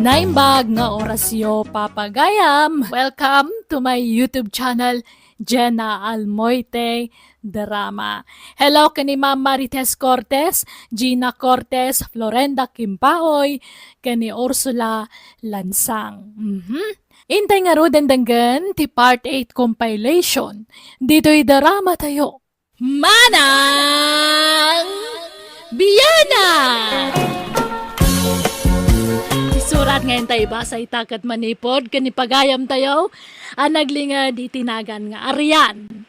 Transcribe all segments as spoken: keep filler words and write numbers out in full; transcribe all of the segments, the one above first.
Naimbag nga orasyo, papagayam. Welcome to my YouTube channel, Jenna Almoite Drama. Hello ken ni Ma'am Marites Cortes, Gina Cortes, Florenda Kimpaoy, ken ni Ursula Lansang. Mhm. Intay ngaruden denggen ti Part eight compilation ditoy drama tayo. Manang Biana! Ti surat nga intay ibasa ita ket manipud ken ipagayam tayo a naglinged iti nagan nga Arian.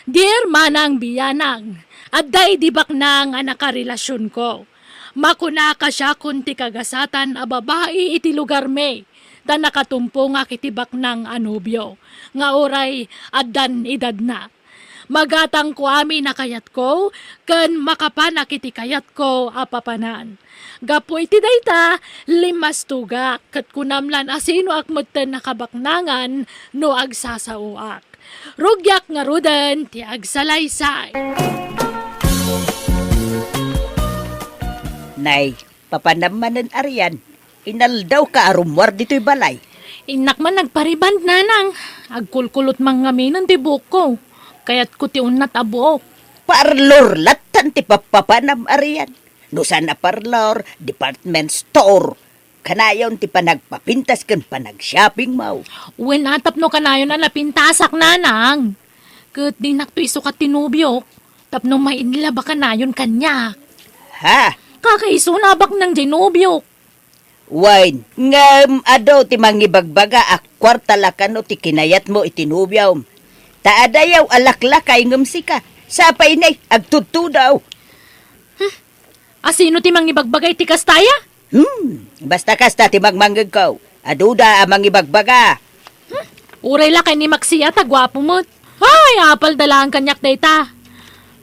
Dear Manang Bianang, adda idi baknang a nakarelasionko. Makunaka siakon ti kagasatan a babai iti lugarmi, ta nakatumpongak iti baknang a nobio, nga uray addan edadna. Magatangko amin a kayatko, ken makapanak iti kayatko a papanan. Gapu iti dayta, limmastugak, ket kunam lan asinoak metten a kabaknangan no agsasaoak. Rugiak ngaruden ti agsalaysay. Nay, papanam manen Arian, inaldawka a rummuar ditoy balay. Innak man nagpariband, nanang. Agkulkulot man ngamin ti buokko. Kayatko ti unnat a buok. Parlor lattan ti pappapanam Arian. No saan a parlor, department store. Kanayon ti panagpapintas ken panagshopping mo. Wen a tapno kanayon a napintasak, nanang. Ket dinakto isukat ti nobiok tapno mailaba kanayon kaniak. Ha? Kakaisuna a baknang diay nobiok. Wen, ngem adu ti mangibagbaga a kuarta la kano ti kinayatmo iti nobiom. Ta adayaw a laklakay ngem sika. Sapay nay, agtudtudaw. Asino ti mangibagbaga iti kasta aya? Hmm, basta kasta ti mangmangngegko. Aduda a mangibagbaga. Hmm, uray la ken ni Maxi a ta guapo met. Ay, apalda laeng kaniak dayta.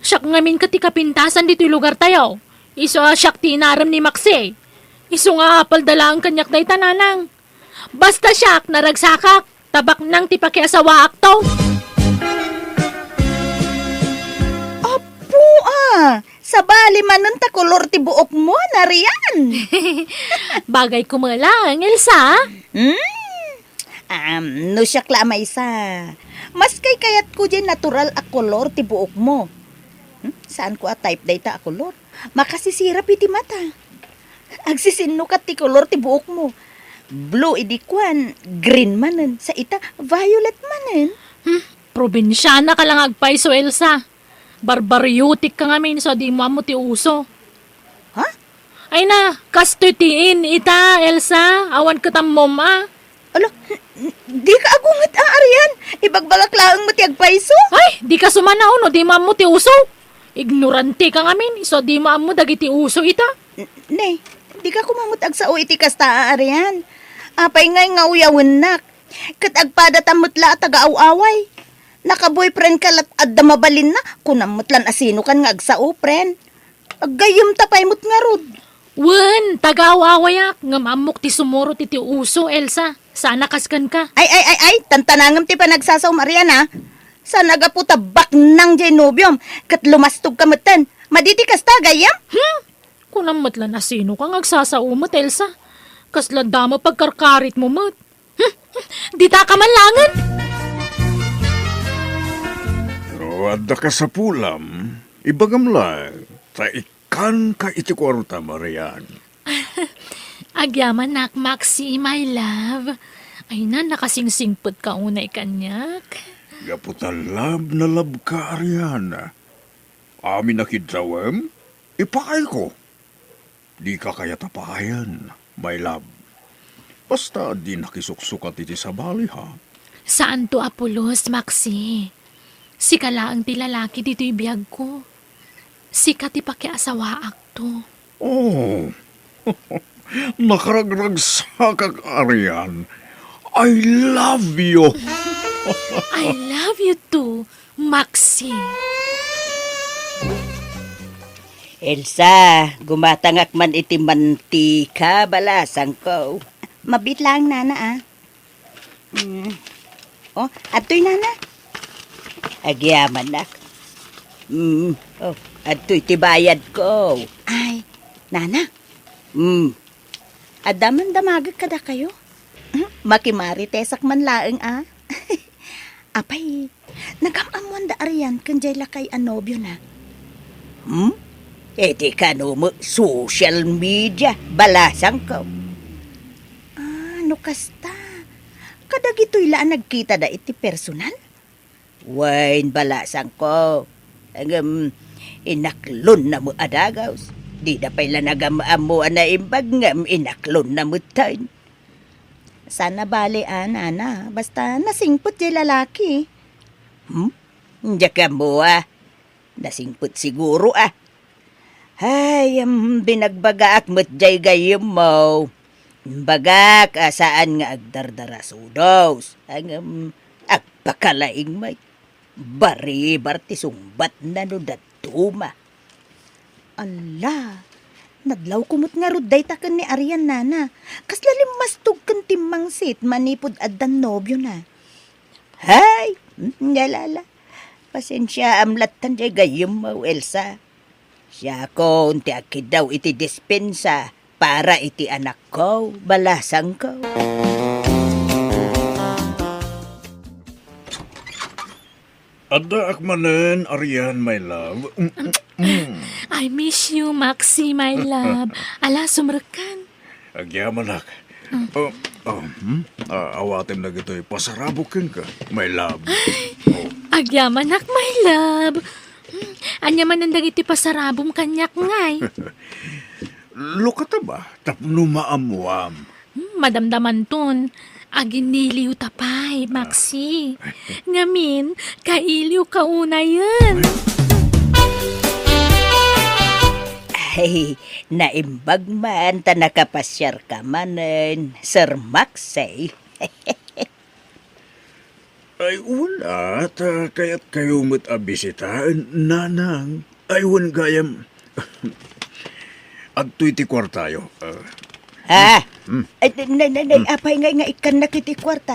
Siak ngamin ket ti kapintasan ditoy lugar tayo. Isu a siak ti inarem ni Maxi. Isu nga apalda laeng kaniak dayta, nanang. Basta siak, naragsakak, ta baknang ti pakiasawaakto. Apo, ah, sabali manen ta kolor ti buokmo, Narian. Bagay ko met laeng, Elsa. Hmm? Um, no siak la a maysa, mas kaykayatko diay natural a kolor ti buokmo. Hmm? Saanko a type dayta a kolor. Makasisirap iti mata. Agsisinnukat ti kolor ti buokmo. Blue idi kuan, green manen, sa ita, violet manen. Hmm, probinsiana ka la nga agpayso, Elsa. Barbariotic ka ngamin, isu a dimo ammo ti uso. Ha? Ay na, kastoy ti in ita, Elsa. Awan ket ammom a. Ala, n-, n-, dika agunget a, Arian. Ibagbagak laeng met ti agpayso. Ay, dika sumanaw no dimo ammo ti uso. Ignorante ka ngamin, isu a dimo ammo dagiti uso ita. N-, ne, dika koma met agsao iti kasta a Arian. Apay ngay nga uyawennak? Ket agpadatam met la a taga-aw-away. Naka-boyfriend ka lat adda mabalinna, kunam met lan asinokan nga agsao, friend. Aggayyemta pay met ngarud. Wen, taga-aw-awayak, ngem ammok ti sumurot iti uso, Elsa. Saan a kas kenka. Ay, ay, ay, ay, tantanangem ti panagsasaom, Arian, a. Saan a gapu ta baknang diay nobiom, ket lumastog ka metten. Madi ti kasta, gayyem? Hmm? Kunam met lan asinoka nga agsasao met, Elsa. Kasla damo pagkarkaritmo met. Hmm? Dita ka man laengen? No adda kasapulam, ibagam laeng, ta ikkanka iti kuarta, Arian. Agyamanak, Maxi, my love. Ay na, nakasingsingpet ka unay kaniak. Gapu ta love na love ka, Arian. Amin a kiddawem, ipaayko. Dika kayat a paayen, my love. Basta di nakisuksukat iti sabali, ha? Saanto a pulos, Maxi. Sika laeng ti lalaki ditoy biagko. Sika ti pakiasawaakto. Oh, nakaragragsakak, Arian. I love you. I love you too, Maxi. Elsa, gumatangak man iti mantika, balasangko. Mabiit laeng, nana, a. Mm. Oh, adtoy, nana. Agyamanak. Mm. Oh, adtoy ti bayadko. Ay, nana. Mm. Adda man damagek kadakayo? Hmm, makimaritesak man laeng a. Apay, nagam-ammoan da Arian ken jay lakay a nobiona. Hmm? Iti kano met social media, balasangko. Ah, no kasta, kadagitoy la a nagkitada iti personal? Wen, balasangko. Ngem, inaklonna met a dagus. Dida pay la nagam-ammo a naimbag ngem inaklonna metten. Saan a bale a, nana. Basta nasingpet jay lalaki. Hmm? Diak ammo a. Nasingpet siguro a. Ay, am, binagbagaak met jay gayyemmo. Imbagak a saan nga agdardarasudos. Ngem, agpakalaing met. Baribar ti sungbatna no dadduma. Alla, nadlawko met ngarud dayta ken ni Arian, nana. Kasla limmastog ken timmangsit manipud addan nobiona. Hay, ngalala. Pasensiaam lattan jay gayyemmo, Elsa. Siakon ti agkiddaw iti dispensa para iti anakko, balasangko. Addaak manen, Arian, my love. Mm, mm, mm. I miss you, Maxi, my love. Ala, sumrekkan. Agyamanak. Mm. Oh, oh, hmm? Ah, awatem dagitoy pasarabok kenka, my love. Ay, oh. Agyamanak, my love. Hmm, ania manen dagiti pasarabom kaniak ngay? Lukata ba? Tapno maammuam. Hmm, madamdamanton. Aginiliw ta pay, Maxi. Ah. Ngamin, kailiw ka unayen. Ay, naimbag man ta nakapasiarka manen, Sir Maxi. Ay, wen a, ta kayatkayo met a bisitaen, nanang. Ay, wen gayam. Adtoy ti kuartayo. Ah. Ah. Hmm. Ay, nay, nay, nay, Hmm. apay ngay nga ikkannak iti kuarta?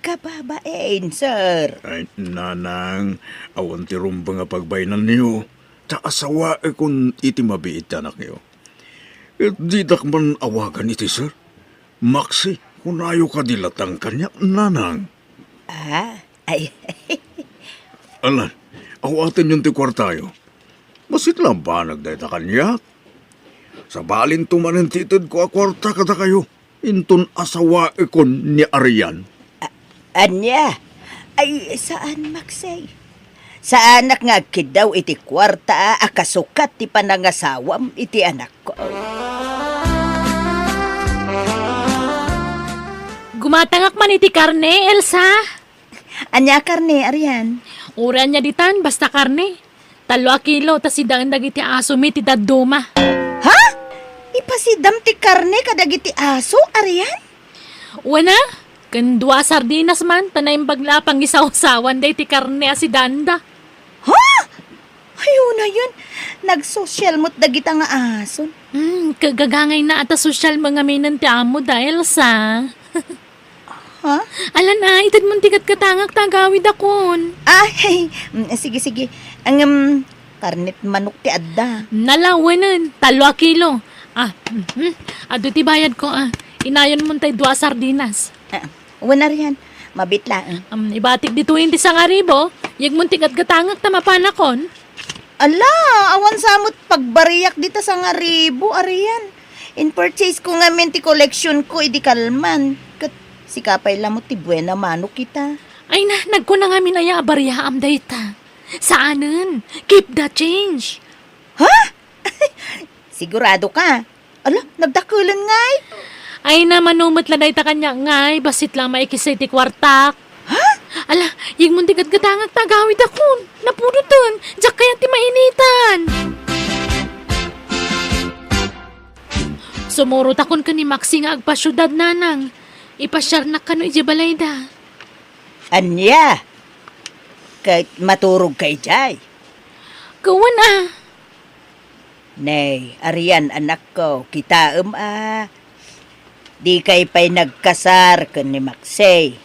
Kababain, sir. Ay, nanang, awan ti rumbeng a pagbainanyo. Ta asawaekon iti mabiit ti anakyo. Ket didak man awagan iti sir. Maxi, kunayo kadi lattan kaniak, nanang. Ah, ay. Ala, awatenyon ti kuartayo. Masitla a banag dayta kaniak. Sabalinto manen ti itedko a kuarta kadakayo, inton asawaekon ni Arian. A-, ania? Ay, saan, Maxi. Saanak nga agkiddaw iti kuarta a kasukat ti panangasawam iti anakko. Gumatangak man iti karne, Elsa. Ania karne, Arian? Uray ania ditan, basta karne. Tallo a kilo, ta sidaen dagiti asomi ti dadduma. Ha? Ipasidam ti karne kadagiti aso, Arian? Wen a, ken dua a sardinas man, ta naimbag la a pangisawsawan daydi karne a sidanda. Ha? Ay, unayen, nagsosyal met dagita nga ason. Hmm, kagagangayna a ta sosyal mo ngaminen ti ammoda, Elsa. Ha? Alan a, itedmon ti gatgatangak ta agawidakon. Ah, mm, sige, sige. Ang, um, karnet manok ti adda. Nalawenen, tallo a kilo. Ah, mhm. Adu ti bayadko, ah. Inayonmon tay dua a sardinas. Ah, wen, Arian, mabit laeng. Um, ibatik ditoyen ti sangaribu, yegmon ti gatgatangak ta mapanakon. Ala, awan sa met pagbariak dita sangaribu, Arian. In-purchase ko ngamin ti collection ko idi kalman. Ket sika pay la met ti buena mano kita. Ay na, nagkuna ngamin aya a bariaam dayta. Saanen, keep the change. Ha? Sigurado ka? Ala, nagdakelen ngay? Ay na, mano met la dayta kaniak ngay, bassit la maikis iti kuartak. Ha? Ala, yegmon ti gatgatangak ta agawidakon. Napudoten, diak kayat ti mainitan. Sumurotakon ken ni Maxi nga agpasiudad, nanang. Ipasiarnak kano idiay balayda. Ania? Ket maturogka idiay? Wen a. Nay, Arian, anakko, kitaem a. Dikay pay nagkasar ken ni Maxi.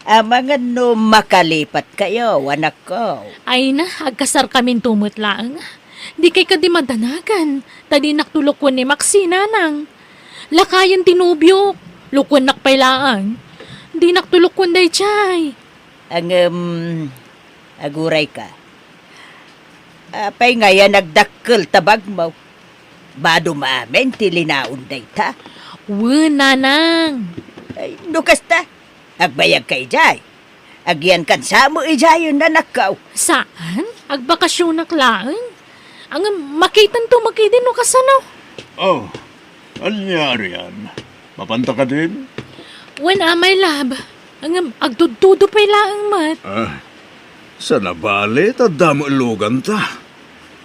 Amangan no makalipatkayo, anakko. Ay na, agkasarkaminto met laeng. Dikay kadi madanagan, ta dinakto lokuen ni Maxi, nanang. Lakayen ti nobiok. Lukuennak pay laeng. Dinak to lukuen daydiay. Ngem, agurayka. Apay ngay a nagdakkel ta bagmo? Badom amin ti linaon dayta. Wen, nanang. Ay, no kasta, agbayagka idiay. Agyankan sa met idiayen, anakko. Saan? Agbakasionak laeng. Ngem makitanto met idi no kasano. Oh, ania, Arian? Mapanta kadin? Wen, a, my love. Ngem agtudtudo pay laeng met. Ah, saan a bale ta adda met luganta.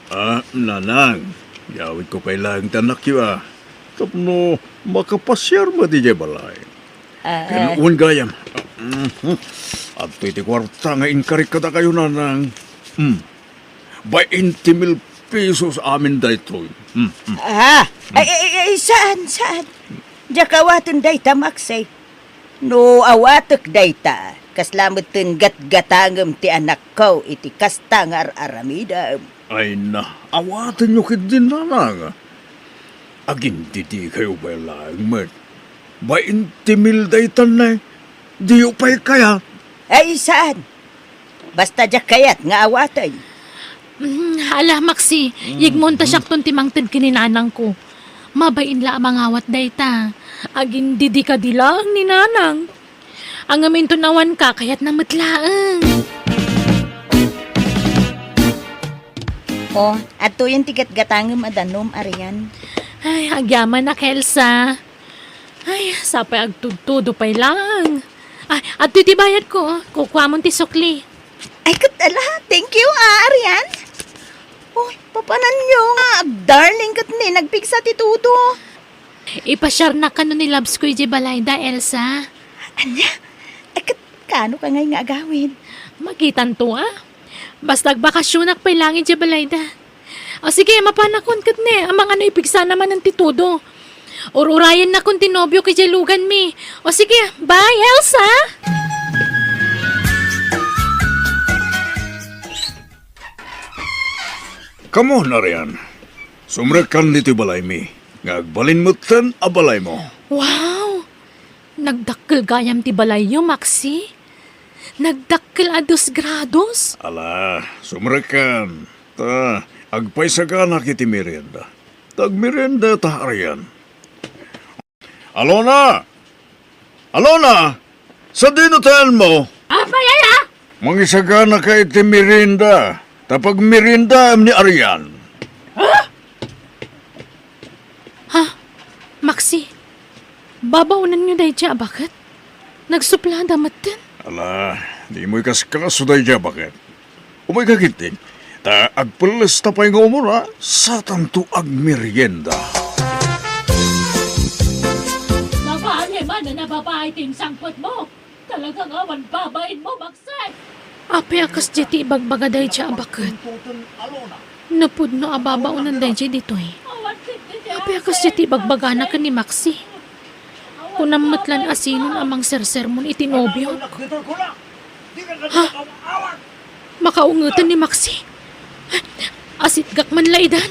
Ah, nanang, yawidko pay laeng ti annakyo, a. Tapno makapasiar met idiay balay. Ah, ken ah. Wen gayam. Mhm. Adtoy ti kuarta nga inkarik kadakayo, nanang. Hmm. Bainte mil pesos amin daytoy. Hmm, hmm. Ah, ay, ay, ay, saan, saan? Diak awaten dayta, Maxie. No awatek dayta, kasla metten gatgatangem ti anakko iti kasta nga ar-aramidem. Ay na, awatenyo ketdin, nanang. Agindidikayo pay laeng met. Bainte mil daytan, nay. Diyo pay kayat? Ay, saan? Basta diak kayat nga awaten. Mm, ala, Maxie, yegmo ta siakton ti mangted ken ni nanangko. Mabain la a mangawat dayta. Agindidi kadi laeng ni nanang. Ngem inton awanka, kayatna met laeng. O, adtoyen ti gatgatangem a danum, Arian. Ay, agyamanak, Elsa. Ay, sapay agtudtudo pay laeng. Ay, adtoy ti bayadko, oh. Kukuamon ti sukli. Ay, ket ala, thank you, ah, Arian. Uy, papananyo nga agdarling ket ni nagpigsa ti tudo. Ipasiarnak kano ni Labs ko idiay balayda, Elsa. Ania? Ay, ket kaano ka ngay nga agawid? Makitanto, ah. Basta agbakasionak pay laeng idiay balayda. O sige, mapanakon ket ni, amangan no ipigsana manen ti tudo. Ur-urayennakon ti nobiok idiay luganmi. O sige, bye, Elsa! Come on, Arian. Sumrekkan ditoy balaymi, nga agbalin metten a balaymo. Wow! Nagdakkel gayam ti balayyo, Maxi. Nagdakkel a dos grados. Ala, sumrekkan. Ta, agpaisaganak iti merienda. Ta agmerienda ta, Arian. Alona! Alona! Sadino ti ayanmo? Apay aya? Mangisaganaka iti merienda. Ta pagmeriendaem ni Arian. Ha? Ha? Maxi, babaonanyo daydiay a baket? Nagsuplada metten? Ala, dimo ikaskaso daydiay a baket. Umayka ketdi, ta agpellesta pay nga umuna, satanto agmerienda. Babae manen a babae ti insangpetmo? Talaga nga awan babaenmo, Maxi! Apay a kasdiay ti ibagbaga daydiay a baket? No pudno a babaonan daydiay ditoy. Apay a kasdiay ti ibagbagana ken ni Maxi? Kunam met lan a sinon a mangsersermon iti nobiok. Ha? Makaungeten ni Maxi? Asitgak man la idan.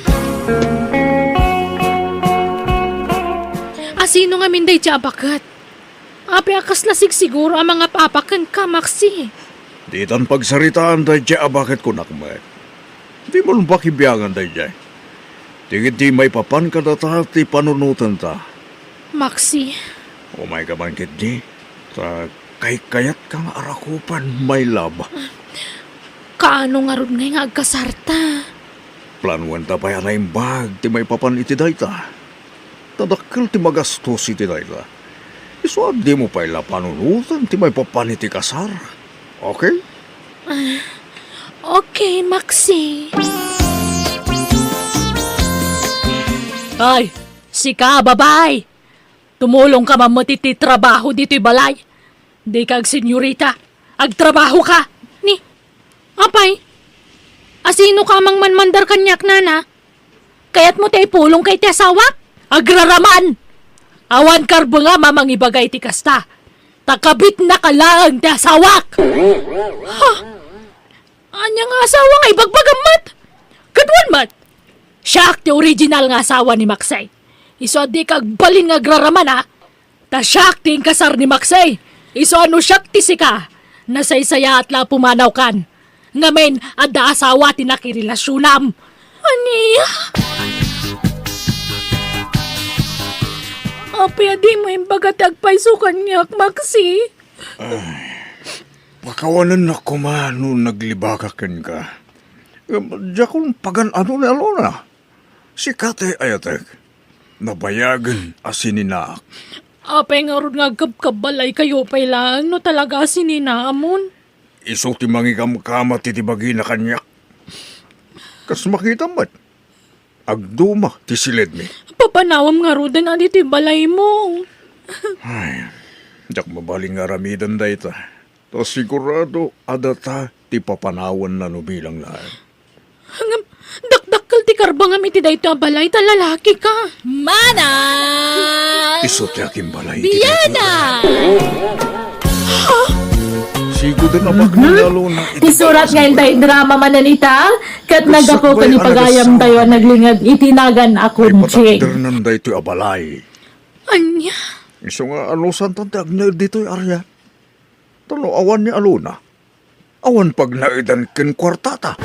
Asino ngamin daydiay a baket? Apay a kasla sigsiguro a mangap-apak kenka, Maxi? Ditan pagsaritaan daydiay a baket, kunak met. Dimon pakibiangan daydiay. Ti ketdi maipapan kadata ti panunotenta. Maxi. Umayka man ketdi, ta kaykayatka nga arakupan, my love. Kaano ngarud ngay nga agkasarta? Planoenta pay a naimbag ti maipapan iti dayta. Ta dakkel ti magastos iti dayta. Isu a dimo pay la panunoten ti maipapan iti kasar. Okay? Ah, okay, Maxi. Ay, sika, babae! Tumulongka man met iti trabaho ditoy balay. Dika agsenyorita. Agtrabahoka. Ni, apay, asinoka a mangmanmandar kaniak, nana? Kayatmo ti ipulongka iti asawak? Agraraman! Awan karbengam a mangibaga iti kasta, ta kabitnaka laeng ti asawak! Ha? Ania nga asawa nga ibagbagam met? Ket wen met, siak ti original nga asawa ni Maxi. Isu a dika agbalin nga agraraman, a? Ta siak ti inkasar ni Maxie. Isu a no siak ti sika, nasaysayaat la a pumanawkan. Ngamin, adda asawa ti nakirelasionam. Ania? Apay a dimo imbaga ti agpayso kaniak, Maxie? Pakawanennak koma no naglibakak kenka. Ngem diakon pagan-ano ni Alona. Sika ti ayatek. Nabayagen a sininaak. Apay ngarud nga agkabkabbalaykayo pay laeng no talaga a sininaamon? Isu ti mangikamkam iti bagina kaniak. Kas makitam met, agduma ti siledmi. Papanawem ngaruden adi ti balaymo. Ay, diak mabalin nga aramiden dayta. Ta sigurado a data ti papanawanna no bilang laeng. Ngem, dakdakkel ti karbengem iti daytoy a balay ta lalakika. Manang! Isu ti agimbalay iti Biana! Sigoden a baknang ni Alona iti Isurat nga inday drama manen ita, ket naggapu ken ni pagayamtayo a naglinged iti nagan a kunching. Ipatakdernan daytoy a balay. Ania? Isu nga anusantan ti agnaed ditoy, Arian. Ta no awan ni Alona, awan pagnaedan ken kuartata.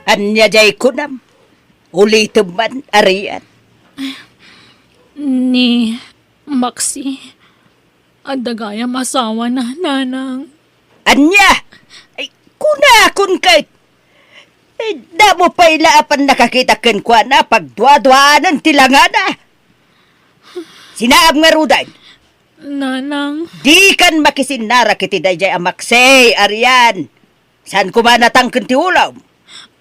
Ania jay kunam? Ulitem man, Arian. Ni Maxie, adda gayam asawana, Nanang. Ania? Ay, kunakon ket. Ay, damo pay la a pannakakita kenkuana, pagduaduaanen ti langana. Sinaam ngaruden. Nanang. Dikan makisinnarak iti dayjay a Maxie, Arian. Saan koma natangken ti ulom?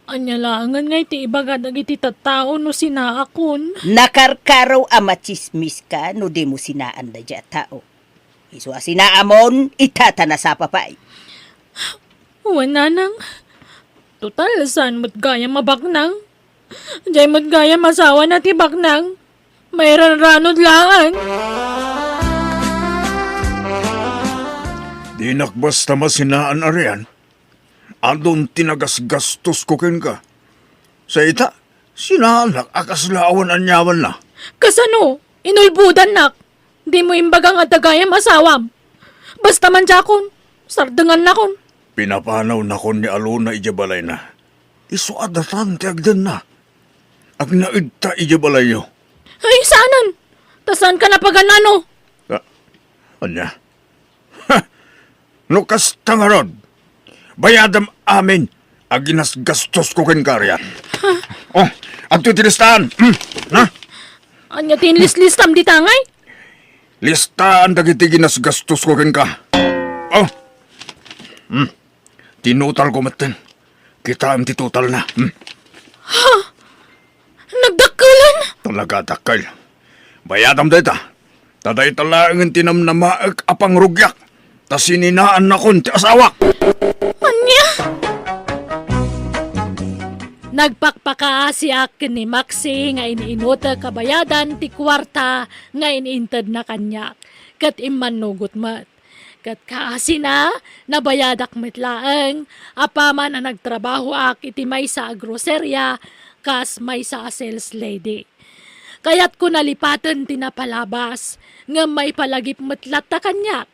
Ania laengen nga iti ibaga dagiti tattao no sinaakon? Nakarkaro a matsismiska no dimo sinaan dayjay a tao. Isu a sinaamon, ita ta nasapa pay. Wen, Nanang. Total, saan met gayam a baknang? Jay met gayam asawana ti baknang. Mairanranod laeng. Dinak basta masinaan, Arian. Adun ti nagasgastosko kenka. Sa ita, sinaanak a kasla awan aniamanna. Kasano? Inulbodannak. Dimo imbaga nga adda gayam asawam. Basta man diakon, sardengannakon. Pinapanawnakon ni Alona idiay balayna. Isu a datan ti agdenna. Agnaedta idiay balayyo. Ay, saanen? Ta saanka a pagan-ano? Ah, ania? Ha! No kasta ngarud, bayadam amin a ginasgastosko kenka, Arian. Oh, adtoy ti listaan. Hmm, ha? Ania ti inlislistam dita ngay? Listaan dagiti ginasgastosko kenka. Oh. Hmm. Tinutalko metten. Kitaem ti totalna. Hmm. Ha? Nagdakkelan? Talaga dakkel. Bayadam dayta. Ta dayta laengen ti namnamaek a pangrugiak. Ta sininaannakon ti asawak. Ania? Nagpakpakaasiak ken ni Maxi nga in-inutek a bayadan ti kuarta nga in-intedna kaniak, ket immannugot met. Ket kaasina, nabayadak met laeng, apaman a nagtrabahoak iti maysa a groceria kas maysa a sales lady. Kayatko nalipaten ti napalabas, ngem maipalagip met latta kaniak.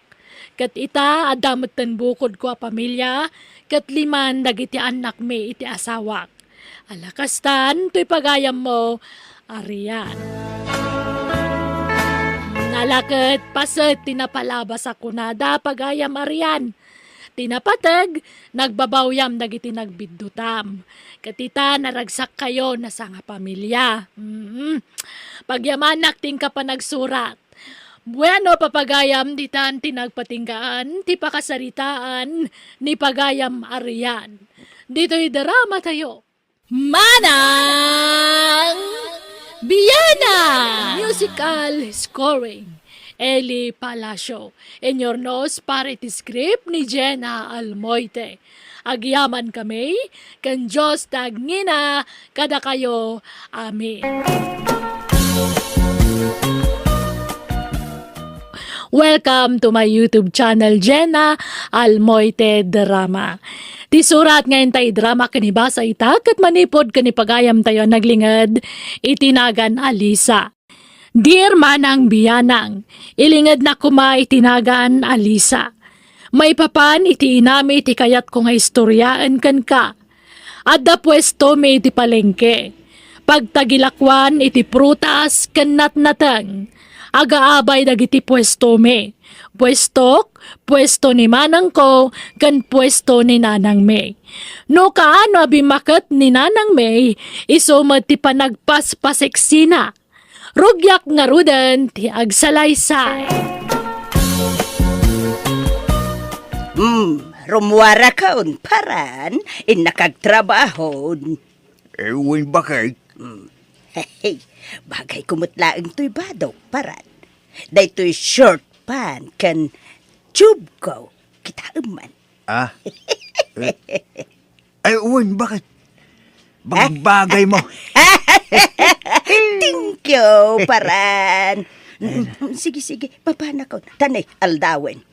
Ket ita, adda metten bukodko a pamilia, ket liman dagiti annakmi iti asawak. Ala kastan toy pagayammo, Arian. Nalaket paset ti napalabas a kunada, pagayam Arian. Ti napateg, nagbabawyam dagiti nagbiddutam. Ket ita, naragsakkayo, nasangapamilia. Mm. Pagyamanak ti inka panagsurat. Bueno, papagayam, ditan ti nagpatinggaan ti pakasaritaan ni pagayam Arian. Ditoy drama tayo. Manang Biana! Musical scoring, Eli Palacio. Inurnos para iti script ni Jenna Almoite. Agyamankami, ken Dios ti agngina kadakayo. Amen. Welcome to my YouTube channel, Jenna Almoite Drama. Ti surat nga intay drama ken ibasa ita ket manipud ken ipagayam tayo naglinged iti nagan a Lisa. Dear Manang Bianang, ilingedna koma iti nagan a Lisa. Maipapan iti inami ti kayatko nga istoriaen kenka. Adda puestomi iti palengke. Pagtagilakuan iti prutas ken natnateng. Agaabay dagiti puestomi. Puestok, puesto ni manangko, ken puesto ni nanangmi. No kaano a bimmaket ni nanangmi, isu met ti panagpaspaseksina. Rugiak ngaruden ti agsalaysay. Hmm, rumuarakon, paran, innak agtrabahon. Eh, wen, bakit? Hmm. Hey, bagay ko met laeng toy badok, paran. Daytoy short pant ken tube ko. Kitaem man. Ah? Eh, ay, wen, bakit? Bagbagay mo. Thank you, paran. Sige, sige, papanakon. Tanay, aldawen.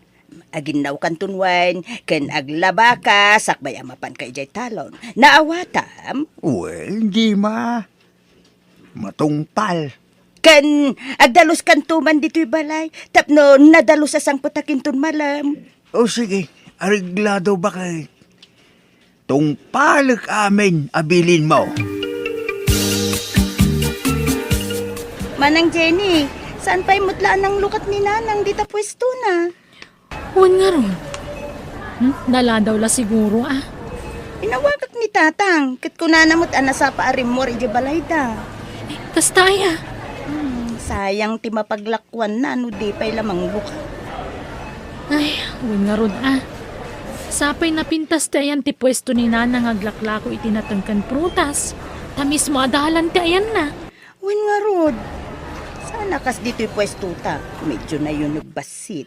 Aginnawkanton wen, ken aglabaka, sakbay a mapanka idiay talon. Naawatam? Wen, di ma. Matungpal. Ken agdaluskanto man ditoy balay, tapno nadalus a sangpetak inton malem. O sige, areglado, bakit? Tungpalek amin a bilinmo. Manang Jenny, saan pay met la a nanglukat ni Nanang dita puestona? Wen ngarud. Hmm? Naladaw la siguro, ah. Inawagak ni Tatang, ket kunana met a nasapa a rimmuar idiay balayda. Eh, kasta aya? Hmm, sayang ti mapaglakuanna no di pay la manglukat. Ay, wen ngarud, ah. Sapay napintas ti ayan ti puesto ni Nanang nga aglaklako iti nateng ken prutas. Ta mismo a dalan ti ayanna. Wen ngarud. Saan a kas ditoy puestota. Medyo nayuneg bassit.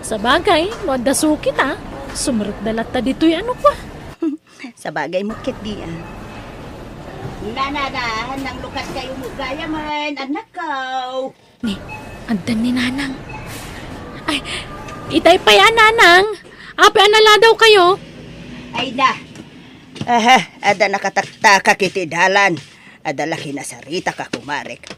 Sabagay, no adda sukit, ah. Sumrekda latta ditoy, ano kwa? Sabagay met ketdi, ah. Nanana, nanglukat kayo mo gayamen, anak ko. Ni, addan ni Nanang. Ay, itay pay a, Nanang. Apay a naladaw kayo? Ay na. Aha, adda nakataktakak iti dalan. Adda la kinasaritak a kumarek.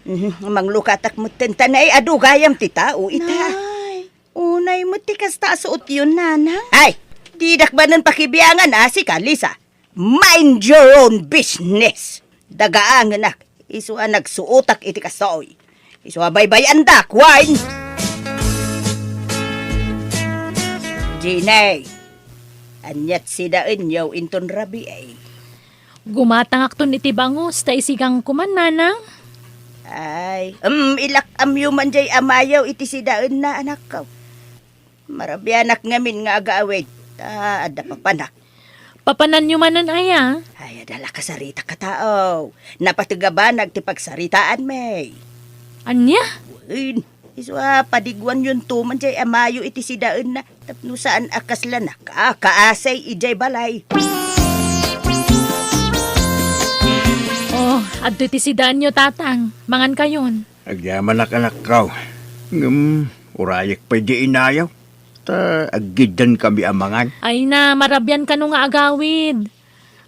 Mhm, manglukatak metten, ta naay adu gayam ti tao ita. Nay, unay met ti kasta a suotyon, Nanang. Ay, didak manen pakibiangan a sika, Lisa. Mind your own business. Dagaangenak, isu a nagsuotak iti kastoy. Isu a baybay-andak, wen. Jenny, aniat sidaenyo inton rabii? Gumatangakton iti bangus ta isigang kuman, Nanang. Ay, em, ilak-amyo man jay amayo iti sidaenna, anakko. Marabianak ngamin nga agawid, ta adda papanak. Papananyo manen aya? Ay, adda la kasaritak a tao. Napateg a banag ti pagsaritaanmi. Ania? Wen, isu a padiguanyonto man jay amayo iti sidaenna. Tapno saan a kasla nakakaasay idiay balay. Oh, adtoy ti sidaanyo, Tatang. Mangankayon. Agyamanak, anakko. Ngem, urayek pay di inayo. Ta aggiddan kami a mangan. Ay na, marabian kano nga agawid.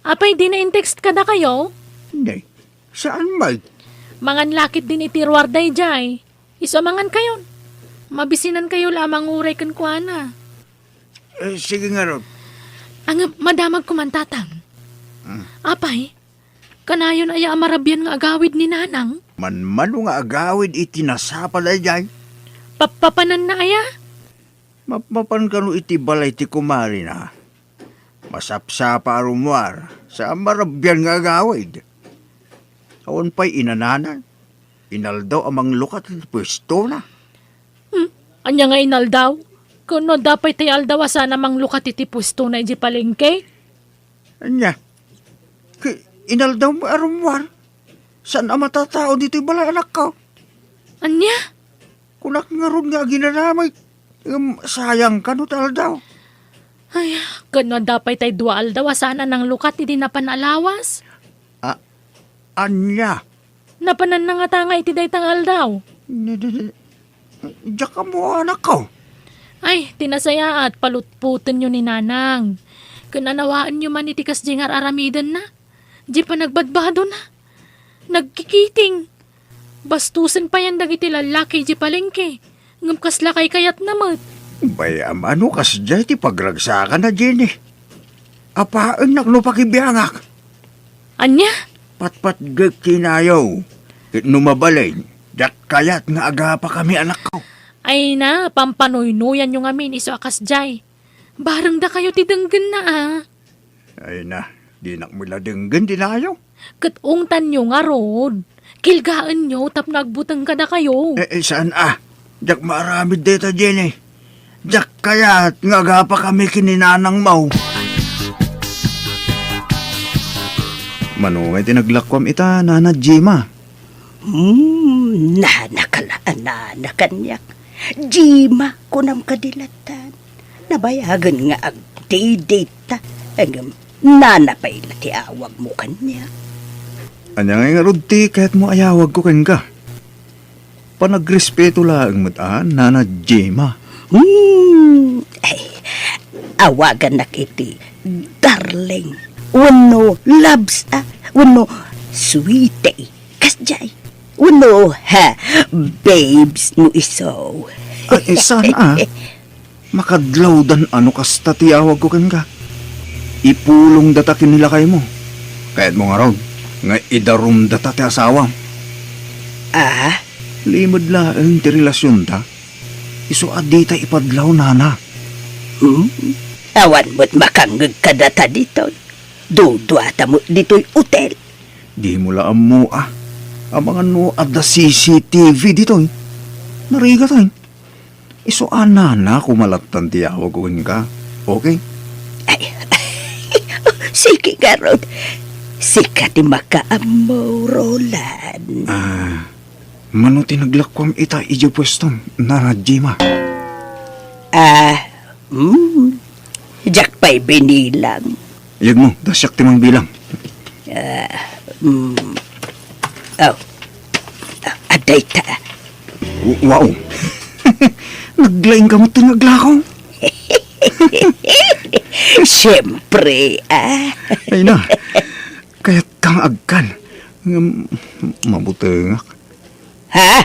Apay, di na in-text kadakayo? Nay, saan may? Mangan lakit din iti ruar daydiay. Isu a mangankayon. Mabisinankayo la a manguray kenkuana. Eh, sige ngarud. Ang madamag kuman, Tatang. Hmm. Apay, kanayon aya a marabian nga agawid ni Nanang? Manmano nga agawid iti nasapa daydiay? Papapananna aya? Mapmapan kano iti balay ti kumarina? Masapsapa a rummuar, sa marabian nga agawid. Awan pay inananan. Inaldaw a manglukat iti puestona. Hmm? Ania nga inaldaw? Ken no adda pay tay aldaw a saan a manglukat iti puestona iti palengke? Ania? Ki-, inaldaw mo a rummuar? Saan a matatao ditoy balay, anakko? Ania? Kunak ngarud nga aginanamay. Ngem sayang kano ti aldaw. Ay, ken no adda pay tay dua aldaw a saan a nanglukat idi napan a lawas? A-, ania? Napananna ngata nga iti dayta nga aldaw. Ni-, di-, di-, Diak ammo, anakko. Ay, ti nasayaat, palutpotenyo ni Nanang. Ken anawaenyo man iti kasdiay nga ar-aramidenna. Diay panagbadbadona. Nagkikiting. Bastosen payen dagiti lallaki diay palengke. Ngem kasla kaykayatna met. Bay-am a no kasdiay ti pagragsakana, Jenny. Apaennak no pakibiangak. Ania? Patpatgek kinayo. Ket no mabalin, diak kayat nga agapakami, anakko. Ay na, pampanuynoyanyo ngamin isu a kasdiay. Bareng dakayo ti denggenna, a. Ay na, dinak met la denggen ti nayo. Ket ungtanyo ngarud. Kilgaenyo tapno agbuteng kadakayo. Eh, eh, saan a? Diak maaramid dayta, Jenny. Diak kayat nga agapakami ken ni Nanang Mau. Mano ngay ti naglakuam ita, Nana Jima? Hmm, nanaka la a nana kaniak. Jima, kunam kadi lattan. Nabayagen nga agdidita. Ngem nana pay la ti awagmo kaniak. Ania ngay ngarud ti kayatmo a yawagko kenka? Panagrespeto laeng met a, Nana Jima. Hmm, ay, awagannak iti darling, wenno loves, a, wenno sweetie. Kasdiay. Wenno, ha, babes no isu. Ay, eh, saan a? Makadlawdan a no kasta ti yawagko kenka. Ipulongdata ken ni lakaymo. Kayatmo ngarud nga idarumdata ti asawam. Ah? Limed laeng ti relasionta. Isu a dita ipadlaw, nana. Hmm? Awan met makangngeg kadata ditoy. Duduata met ditoy otel. Dimo la ammo a. Amangan no adda C C T V ditoy. Narigatayo. Isu a nana koma lattan ti yawagko kenka. Okay? Ay, sige ngarud. Sika ti makaammo, Roland. Ah, mano ti naglakuam ita idiay puestom, Nana Jima? Ah, hmm. Diak pay binilang. Yegmo, ta siak ti mangbilang. Ah, mm. Oh. Ah, adda ita. W-, wow. Naglaing ka met ti naglakaw. Siyempre, ah. Ay na. Kayatka nga agkan. Ngem, mabutengak. Ha?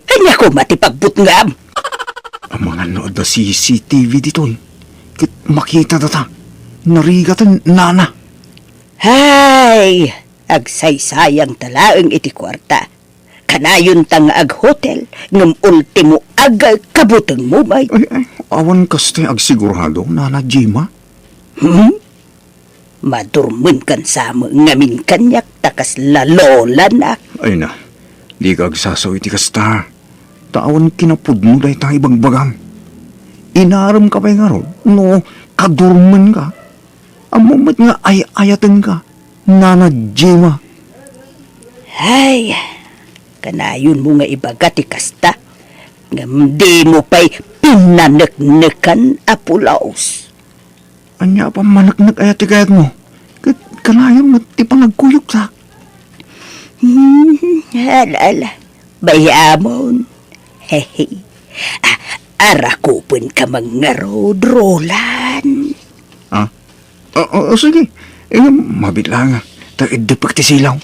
Ania koma ti pagbutngam? Amangan no adda C C T V ditoy. Ket makita data. Narigat, nana. Hay, agsaysayangta laeng iti kuarta. Kanayonta nga aghotel, ngem ultimo agkabutengmo met. Ay, ay, awan kasta agsigurado, Nana Jima. Hmm? Madurmenkan sa met ngamin kaniak ta kasla lolanak. Ay na, dika agsasaw iti kasta. Ta awan kinapudno dayta ibagbagam. Inaremka pay ngarud no kadurmenka. Ammom met nga ay-ayatenka, Nana Jima. Ay, kanayonmo nga ibaga ti kasta, ngem dimo pay pinaneknekan, Apo Laos. Ania a pammaneknek aya ti kayatmo? Ket kanayon met ti panagkuyogtak. Hmm, ala, ala. Bay-amon. Hehe. Ah, arakupenka man ngarud, Roland. Ah? Ah, ah, ah, sige. Eh, mabit lang, ah. Ta iddepek ti silaw.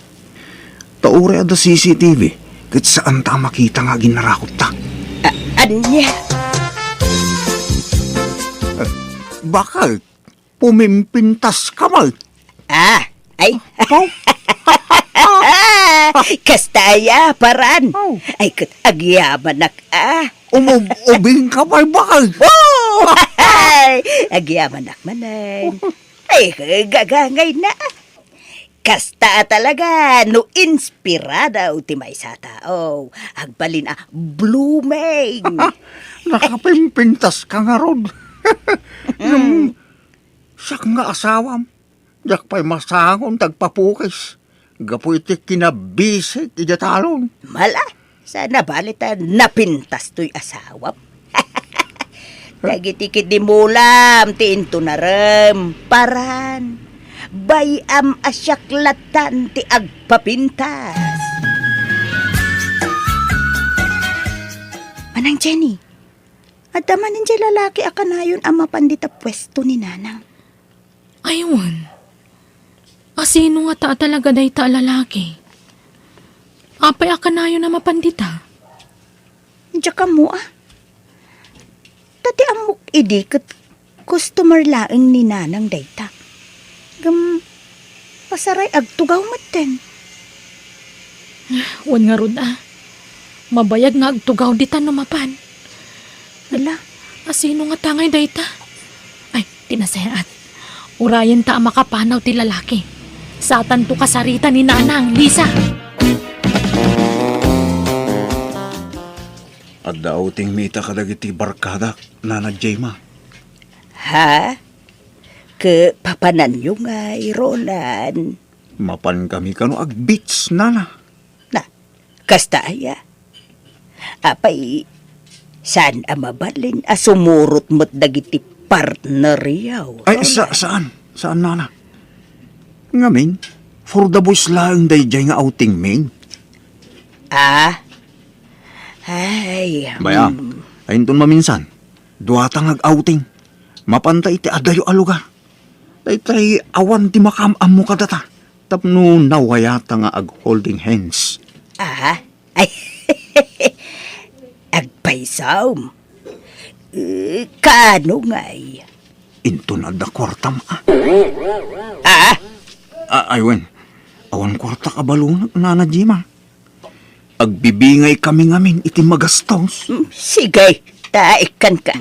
Ta uray adda C C T V, ket saanta a makita nga aginnarakutta. A-, ania? Eh, bakit? Pumimpintas ka man. Ah, ay. Apo? Kasta aya, paran. Oh. Ay, ket agyamanak, ah. Umub-ubing ka pay bakal. Oh! Ay, agyamanak manen. Ay, gagangay na. Kasta a talaga, no inspirado ti maysa a tao, agbalin a blooming. Nakapimpintas ka ngarud. Ngem, siak nga asawam, diak pay masangon ti agpapukis gapu iti kinabisik idiay talon. Mala, sana bali ta napintas toy asawam. Dagiti kiddimulam ti intunarem, paran. Bay-am a siak lattan ti agpapintas. Nang Jenny, adda manen diay lalaki a kanayon a mapan dita puesto ni Nanang. Ay, wen. A sino ngata a talaga dayta a lalaki? Apay a kanayon a mapan dita? Diak ammo, a. Ta ti ammok idi ket customer laeng ni Nanang dayta. Ngem, pasaray agtugaw metten. Wen ngarud, a. Mabayag nga agtugaw ditan no mapan. Ala, a sino ngata ngay dayta? Ay, ti nasayaat. Urayenta a makapanaw ti lalaki. Satanto kasarita ni Nanang, Lisa. Adda outing mi ita kadagiti barkadak, Nana Jema. Ha? Ket papananyo ngay, Roland? Mapan kami kano ag-beach, Nana. Na, kasta aya? Apay, saan a mabalin a sumurot met dagiti partneryo, Ay, sa-, Roland? Saan? Saan, Nana? Ngamin, for the boys laeng daydiay nga outing min. Ah? Ay, Baya, mm. Ay, inton maminsan, duata nga ag-outing. Mapanta iti adayo a lugar. Daytay awan ti makaam-ammo kadata. Tapno nawayata nga ag-holding hands. Ah? Ay, agpaysam. Eh, kaano ngay? Inton adda kuartam, a. Ah? A-, ay, wen. Awan kuartak a balunek, Nana Jema. Agbibingay kami ngamin iti magastos. Mm, sige, ta ikkanka.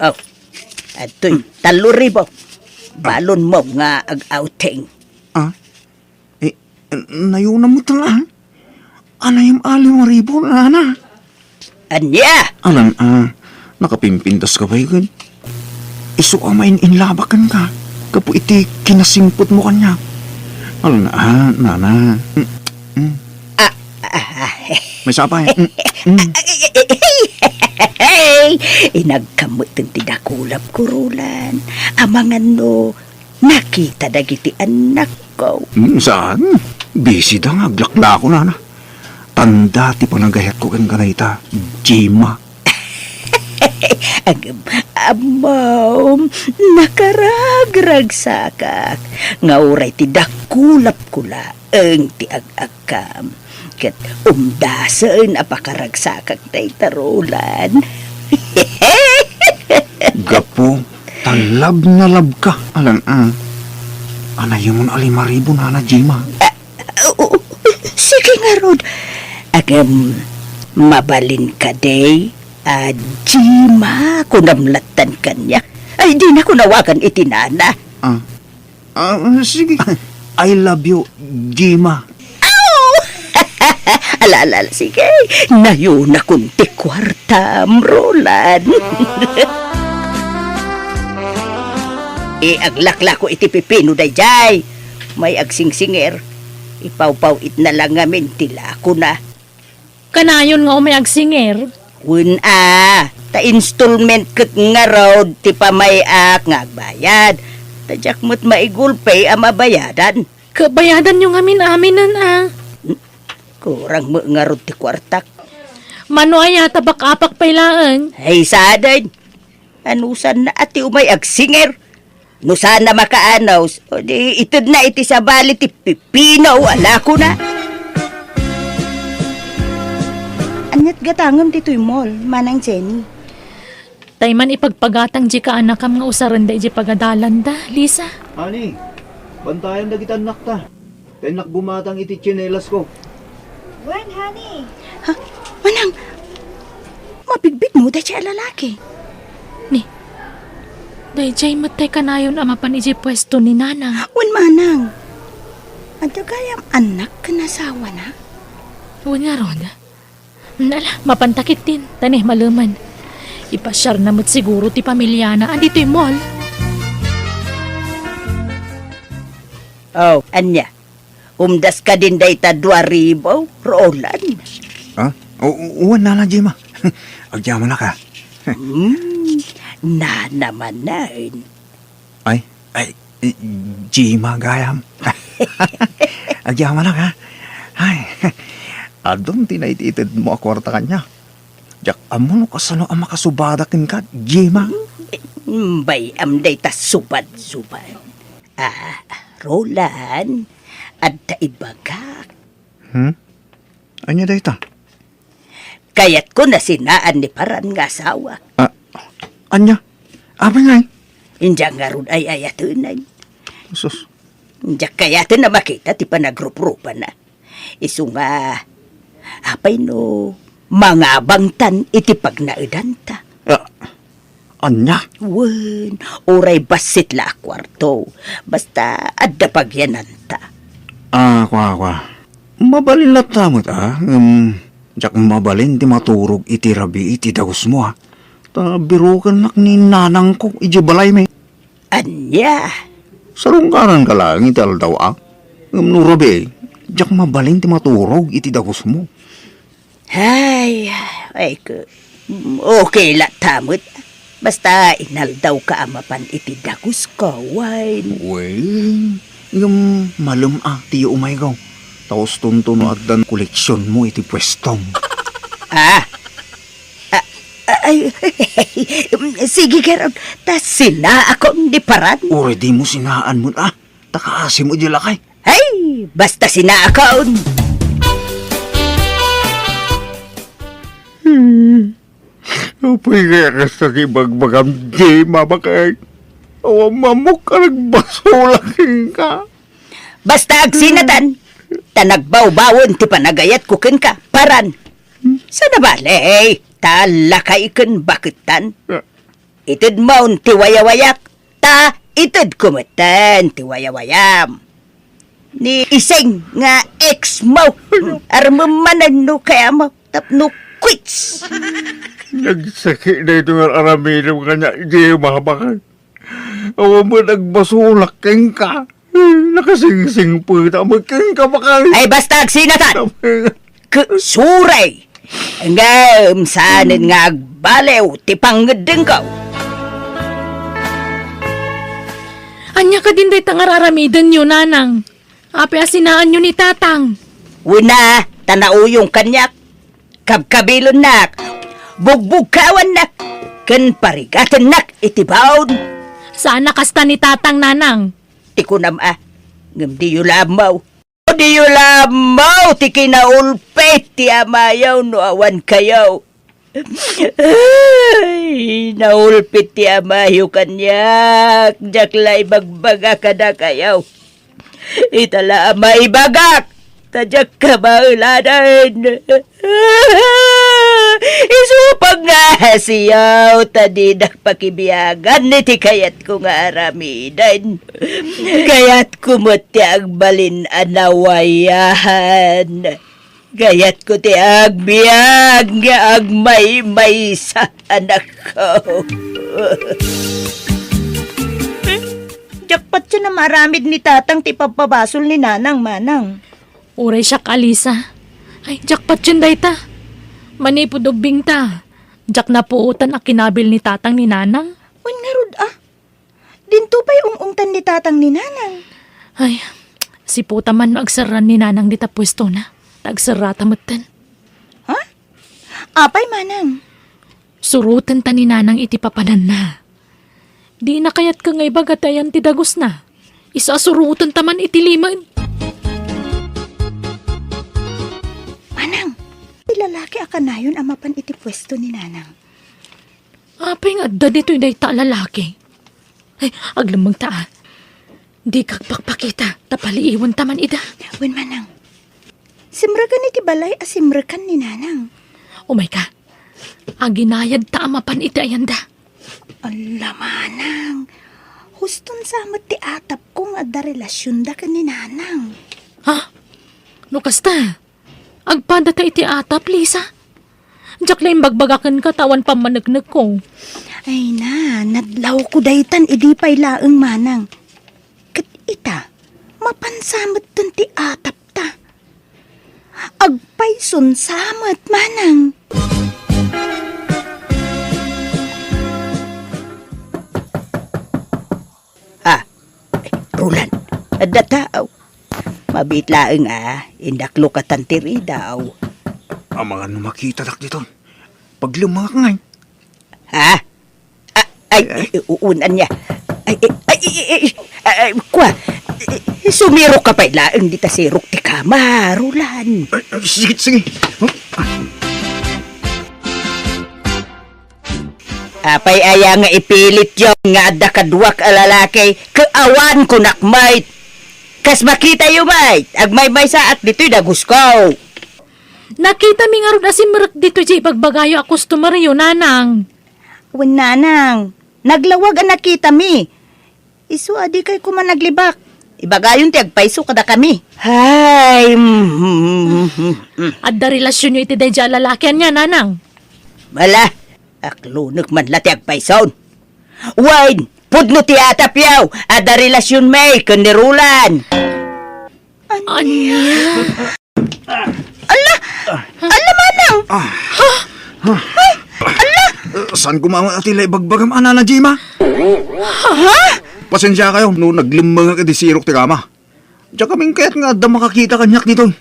Oh, adtoy, tallo ribu. Balonmo nga ag-outing. Ah? Eh, nayona met nga, a? Anayam a lima ribu, Nana? Ania? Alan, a, nakapimpintas ka pay ken? Isu a main-inlabak kenka, gapu iti kinasingpetmo kaniak. Alan, a, Nana. Mm, mm. Ah, ah, ah. Maysa pay. Mm, mm. Inagkameten ti dakulap ko, Roland. Amangan no, nakita dagiti annakko. Hmm, saan? Busy da nga aglaklako, Nana. Tanda ti panagayatko kenka dayta, Jema. Agem, ammom, nakaragragsakak nga uray ti dakulapko laeng ti ag-, kam. Ket umdasen a pakaragsakak dayta, Roland. Gapu ta love na love ka, Alan, a. Anayamon a lima ribu, Nana Jema. Ah, oo, sige ngarud. Agem, mabalin kadi a Jema, kunam lattan kaniak. Ay, dinako awagan iti nana. Ah. Ah, sige. I love you, Jema. Aw! Ala, ala, ala, sige. Nayonakon ti kuartam, Roland. E, aglaklako iti pipino daydiay. May agsingsinger. Ipawpaw-itna lang ngamin ti lakona. Kanayon nga umay agsinger? Wen a, ta installment ket ngarud ti pamay-ak nga agbayad. Ta diak met maigulpe a mabayadan. Ket bayadanyo ngamin aminen a. Hmm? Kurang met ngarud ti kuartak. Mano aya ta bak-apak pay laeng? Ay, sadin. Anusanna a ti umay agsinger? No saan a makaanus, o di itedna iti sabali ti pipino a lakona. Ania't gatangem ditoy mall, Manang Jenny? Tay man ipagpagatang di kaanakam nga usarenda idiay pagadalanda, Lisa. Honey, bantayan dagiti annakta. Ta innak bumatang iti tsinelasko. Wen, honey. Ha? Manang, mabigbigmo daydiay a lalaki? Ni, daydiay met tay kanayon a mapan idiay puesto ni Nanang. Wen, Manang. Adda gayam annak ken asawana? Wen ngarud. Ala, mapanta ketdin, ta ni, malemen. Ipasiarna met siguro ti pamiliana a ditoy mall. Oh, ania? Umdas kadin dayta dua ribu, Roland? Ah? O, o, wen, Nana Jema. Agyamanak a. Hmm, nana manen. Ay, ay, Jema gayam. Agyamanak a. Ay, adun ti naititedmo a kuarta kaniak. Diak ammo no kasano a makasubada kenka, Gemma. Bay-am dayta subad-subad. Ah, Roland, adda ibagak. Hmm? Ania dayta? Kayatko a sinaan ni Paran nga asawa. Ah, ania? Apay ngay? Indiak ngarud ay-ayaten. Sus. Indiak kayaten a makita ti panagruprupana. Isu nga, apay no mangabangtan iti pagnaedanta? Ah, ania? Wen, uray bassit la a kuarto. Basta adda pagyananta. Ah, kua, kua. Mabalin latta met, ah. Ngem, diak mabalin ti maturog iti rabii ti dagusmo, ah. Ta birokennak ni nanangko idiay balaymi. Ania? Sarungkaranka laeng iti aldaw, a? Ngem no rabii, diak mabalin ti maturog iti dagusmo. Ay, ay, ke-, okay latta met. Basta inaldawka a mapan iti dagusko, wen. Wen, ngem malem a ti umayko. Ta ustonto no addan koleksionmo iti puestom. Ah, Ah, ah, ay, sige, garud, ta sinaakon ni Paran. Uray dimo sinaan met, ah. Ta kaasimo idiay lakay. Ay, basta sinaakon. Hmm. Apay kaya kasta ti ibagbagam, Gemma, bakay? Awan ammok a nagbasolak kenka. Basta agsinatan, ta nagbawbawen ti panagayatko kenka, Paran. Saan a bale, ta lakay ken baketan. Itedmon ti wayawayak, ta itedko metten ti wayawayam. Ni Iseng nga ex mo, armem manen no kayam tapno quits. Nagsakit daytoy nga aramidem kaniak, Gemma, bakay. Awan met agbasolak kenka. Nakasingsingpet a met kenka, bakay. Ay, basta agsinatan. Ke-, suray. Ngem saanen nga agbaliw ti pangngeddengko. Ania kadin dayta nga ar-aramidenyo, Nanang? Apay a sinaanyo ni Tatang? Wen a, ta nauyong kaniak. Kabkabilennak, bugbugkawannak, ken parigatennak iti baon. Saan a kasta ni Tatang, Nanang. Ti kunam a, ngem diyo la ammo. Diyo la ammo ti kinaulpit ti amayo no awan kayo. Ay, naulpit ti amayo kaniak, diak la ibagbaga kadakayo. Ita la a maibagak, ta diak kamaelanen. Isu pay nga siyaw, ta dinak pakibiagan iti kayatko nga aramiden. Kayatko met ti agbalin a nawayahan. Kayatko ti agbiag nga agmaymaysa, anakko. Diak patien a maaramid ni Tatang ti pabbabasol ni Nanang, Manang. Uray siak, Alisa. Ay, diak patien dayta. Manipud ubbingta, diak napuotan a kinabil ni Tatang ni Nanang. Wen ngarud a? Dinto pay ung-ungtan ni Tatang ni Nanang. Ay, sipota man no agserran ni Nanang dita puestona. Ta agserrata metten. Ha? Apay, Manang? Surotenta ni Nanang iti papananna. Dina kayat ket nga ibaga ti ayan ti dagusna. Isu a surotenta man iti limed. Manang, ti lalaki a kanayon a mapan iti puesto ni Nanang. Apay nga adda ditoy dayta a lalaki? Ay, aglemmengta a. Dika agpakpakita, ta paliiwenta man ida. Wen, Manang. Simrekan iti balay a simrekan ni Nanang. Umayka. Aginayadta a mapan iti ayanda. Alla, Manang. Huston sa met ti atapko nga adda relasionda ken ni Nanang. Ha? No kasta, agpadata iti atap, Lisa? Diak la imbagbaga kenka ta awan pammaneknekko. Ay na, nadlawko daytan idi pay laeng, Manang. Ket ita, mapan sa metten ti atapta. Agpayson sa met, Manang. Ah, ay, Roland, adda tao. Mabiit laeng a, indaklokatan ti ridaw. Amangan no makitadak ditoy. Paglemmengak ngay. Ha? Ah, ay, ay, uunanna. Ay, ay, ay, ay, ay, ay, ay, kua. Sumirok ka pay laeng dita sirok ti kama, Roland. Ay, ay, sige, sige. Apay aya nga ipilityo nga adda kaduak a lalaki, ket awan kunak met. Kas makitayo met, agmaymaysaak ditoy dagusko. Nakitami ngarud a simrek ditoy diay ibagbagayo a customeryo, Nanang. Wen, Nanang. Naglawag a nakitami. Isu a dikay koma naglibak. Ibagayon ti agpayso kadakami. Hay, mm, mm, mm, mm. Adda relasionyo iti daydiay a lalaki, ania, Nanang? Ala, aklonek man la ti agpayson. Wen, pudno ti atapyo, adda relasionmi ken ni Roland. Ania? Ala! Ala, manang! Ah. Ay! Ala! Eh, saan ko mamati la ibagbagam, a Nana Jima? Ha? Pasensiakayo no naglemmengak iti sirok ti kama. Diak amin kayat nga adda makakita kaniak ditoy.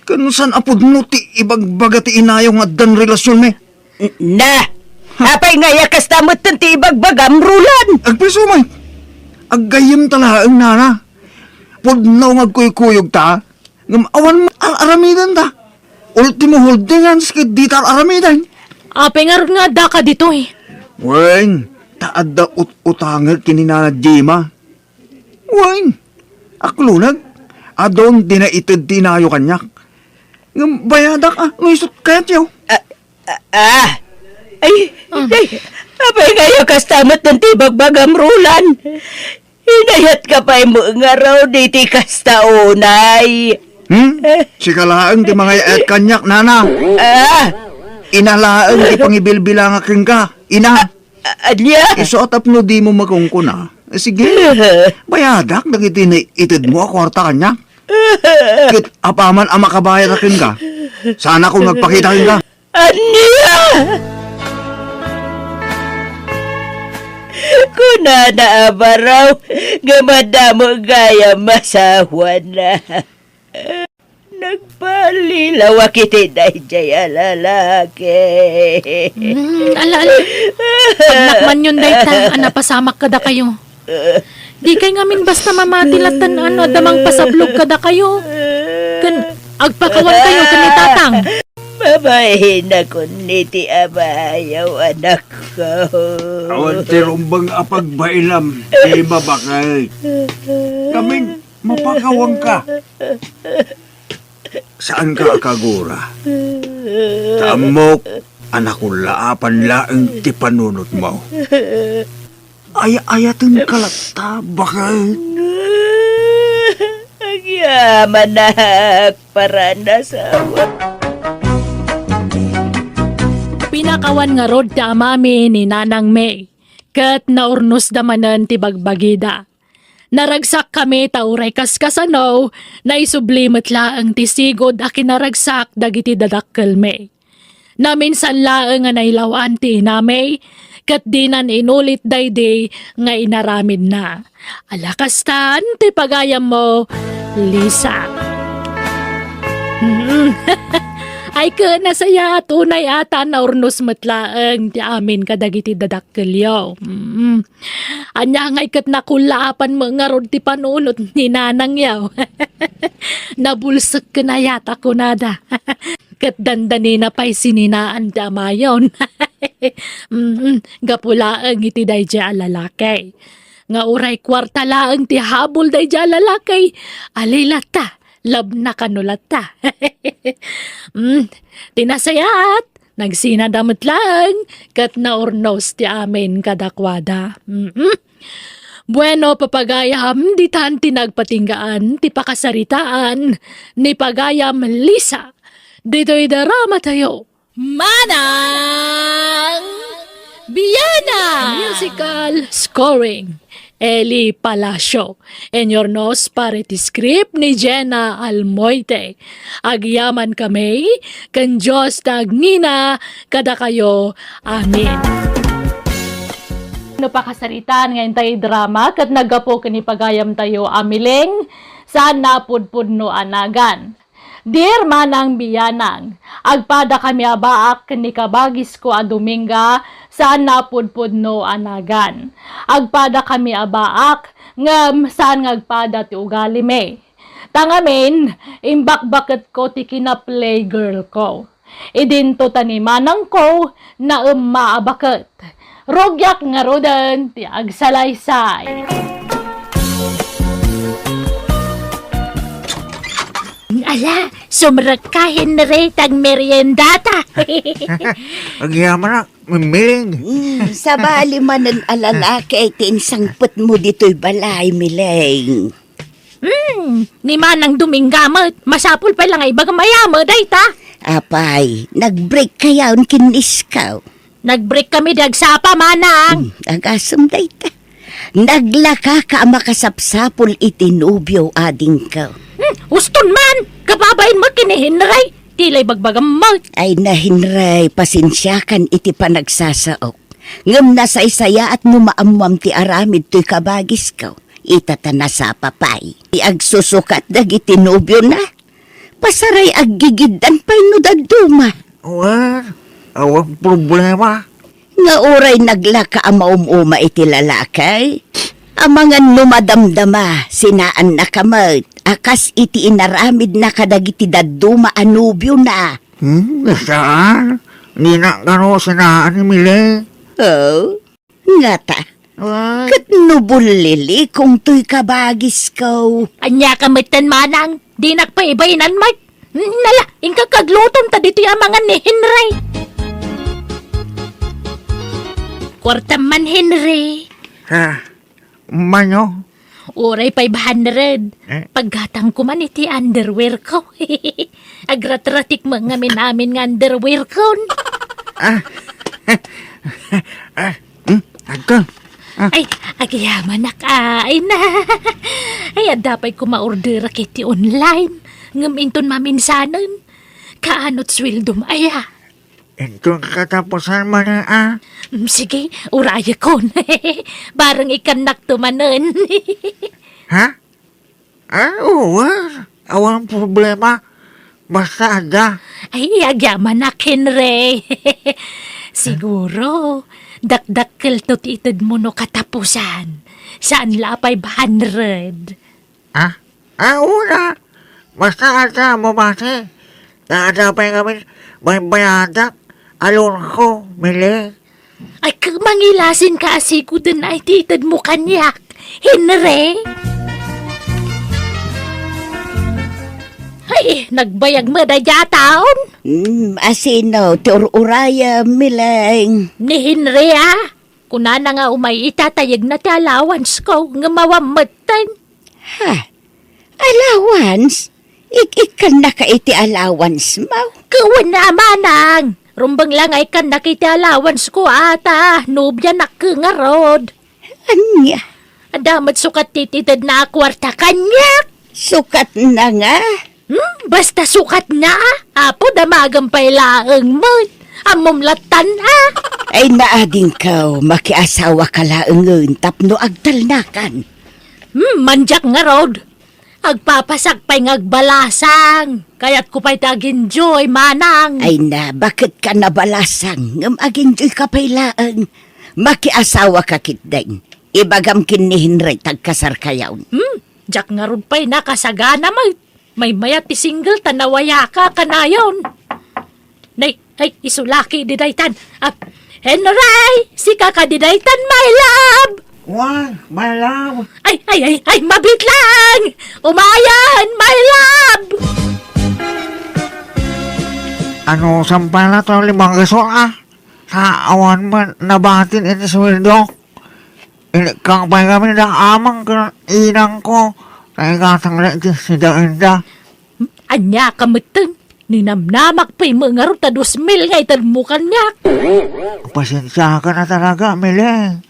Ken saan a pudno ti ibagbaga ti inayo nga addan relasionmi? N-, na! Apay nga aya kasta metten ti ibagbagam, Roland? Agpayso met. Aggayyemta laeng, Nana. Pudno nga agkuykuyogta, ngem awan met ar-aramidenta. Ultimo holding hands ket dita ar-aramiden. Apay ngarud nga addaka ditoy? Wen, ta adda ut-utangek ken ni Nana Jima. Wen, aklonek, adun ti naited ti inayo kaniak. Ngem bayadak, a, no isut kayatyo. Ah, ah, ah. Ay, ah. Ay, apay nga aya kasta metten ti ibagbagam, Roland? Inayatka pay met ngarud iti kasta unay. Hmm? Sika laeng ti mangay-ayat kaniak, Nana. Ah. Ina laeng ti pangibilbilangak kenka, ina. A-, ania? Isu a tapno dimo makunkuna. Sige, bayadak dagiti naitedmo a kuarta kaniak. Ket apaman a makabayad kenka, saanakon nga agpakita kenka. Ania? Kunana a baro nga madamo gayam masawana. Nagpallilawak iti daydiay a lalaki. Hmm, ala, ala. Pagnakanyon dayta a napasamak kadakayo. Dikay ngamin basta mamati latta no adda mangpasablog kadakayo. Ken agpakawankayo ken ni Tatang. Mabainakon iti amayo, anakko. Awan ti rumbeng a pagbainam, Jima, baket. Ngamin, mapakawanka. Saanka a kagura. Ta ammok a nakullaapan laeng ti panunotmo. Ay-ayatenka latta, baket. Agyamanak, paranasawa. Pinakawan ngarud ti amami ni Nanang May, ket naurnosda manen ti bagbagida. Naragsakkami ta uray kaskasano, naisubli met laeng ti sigud a kinaragsak dagiti dadakkelmi. Naminsan laeng a nailaw-an ti inami, ket dinan inulit daydi nga inaramidna. Ala kastan ti pagayammo, Lisa. Mm. Ay, ket nasayaat unay a ta naurnos met laeng ti amin kadagiti dadakkelyo. Mm. Ania ngay ket nakullaapan met ngarud ti panunot ni nanangyo. Nabulsek ken ayat a kunada. Ket dandanina pay sininaan ti amayon. Mm, gapu laeng iti daydiay a lalaki. Nga uray kuarta laeng ti habol daydiay a lalaki, ali latta, labna kano latta. Mm, ti nasayaat, nagsinada met laeng, ket naurnos ti amin kadakuada. Mm-mm. Bueno, papagayam, ditan ti nagpatinggaan ti pakasaritaan ni pagayam Lisa. Ditoy drama tayo. Manang Biana! Musical scoring, Eli Palacio. Inurnos para iti script ni Jenna Almoite. Agyaman kami, ken Dios ti agnina kadakayo. Amen. No pakasaritaan nga intay drama ket naggapu ken ni pagayam tayo a Miling, saan napudpudno a nagan. Dear Manang Biyanang, agpadakami a baak ken ni kabagisko a Dominga, saan a pudpudno a nagan. Agpadakami a baak, ngem saan nga agpada ti ugalimi. Ta ngamin, imbakbaketko ti kina-playgirlko. Idinto ta ni manangko, naemma a baket. Rugiak ngaruden ti agsalaysay. Ala, sumrekka, Henry, ta agmeriendata. Agyamanak, Miling. Mm, sabali manen a lalaki ti insangpetmo ditoy balay, Miling. Hmm, ni Manang Dominga met, masapul pay la nga ibagam aya met dayta. Apay, nag-break kayaon ken ni iskaw? Nag-break kami di agsapa, Manang. Hmm, agasem dayta. Naglakaka a makasapsapul iti nobio, adingko. Hmm, uston man! Kababain met ken ni Henry. Ti la ibagbagam met. Ay na, Henry, pasensiakan iti panagsasaok. Ngem nasaysayaat no maammoam ti aramid toy kabagisko. Ita ta nasapa pay. Ti agsusukat dagiti nobiona, pasaray aggigiddan pay no dadduma. Wen, awan problema. Nga uray naglaka a maum-uma iti lalaki, amangan no madamdama, sinaannaka met a kas iti inaramidna kadagiti dadduma a nobiona. Hmm, saan? Dinak kano sinaan ni Mile? Oh, ngata. Ay. Ket no bullilikong toy kabagisko. Ania ka metten, Manang? Dinak pay ibaynan met. Nala, inka kaglutom ta ditoy amangan ni Henry. Kuartam man, Henry. Ha? Mano? Uray five hundred. Eh? Paggatangko man iti underwear ko. Agratratik mo nga minamin nga underwear ko. Ah. Ah. Hmm? Agka? Ah. Ay, agyamanak, ay na. Ay, adda pay ko maorderak iti online. Ngem inton maminsanen, kaanot sueldom aya? Inton katapusan man, ah. Mm, sige, urayekon. Bareng ikannakto manen. Ha? Ah, oo, ah. Awan problema. Basta adda. Ay, agyamanak, Henry. Siguro, dakdakkelto ti itedmo no katapusan. Saan la a five hundred. Ah? Ah, una. Basta adda, mabati. Ta adda pay ngamin baybayadak. Alonso, Mile. Ay, ka-, mangilasin ka a siguden ay ti itedmo kaniak, Henry. Ay, nagbayag mo da dya taon? Hmm, asino ti ur-urayem, Mileng? Ni Henry, ah. Kunana nga umay itatayegna ti allowance ko, nga mawammetten. Ha? Allowance? Ik-ikkannaka iti allowance mo? Kawan a, Manang! Rumbeng la nga ikkannaka iti allowance ko, ata. Nobianak ngarud. Ania? Adda met sukat ti itedna a kuarta kaniak. Sukatna nga? Hmm, basta sukatna. Apo, damagem pay laeng met. Ammom lattan, a? Ay, naadingko, makiasawaka laengen tapno agtalnakan. Hmm, mandiak ngarud. Agpapasak pay nga agbalasang. Kayatko pay ti agenjoy, Manang. Ay na, baket ka nabalasang, ngem agenjoy ka pay laeng. Makiasawa ka ketdin. Ibagam ken ni Henry ti agkasarkayon. Hmm, diak ngarud pay nakasagana met. Maymayat ti single ta nawayaka kanayon. Nay, ay, isu la kadi daytan. Ah, Henry, sika kadi daytan, my love? Why, my love? Ay, ay, ay, ay, mabiit lang! Umayen, my love! Ano, sampay na to limang gasol, ah? Sa awan man nabatin iti sueldo. Inikkang pay kami da amang ken inangko. Kay gatang na iti sidaenda. Ania ka metten? Ninamnamak pay met ngarud ta dos mil nga itedmo kaniak. Pasensiakan a talaga, Mile.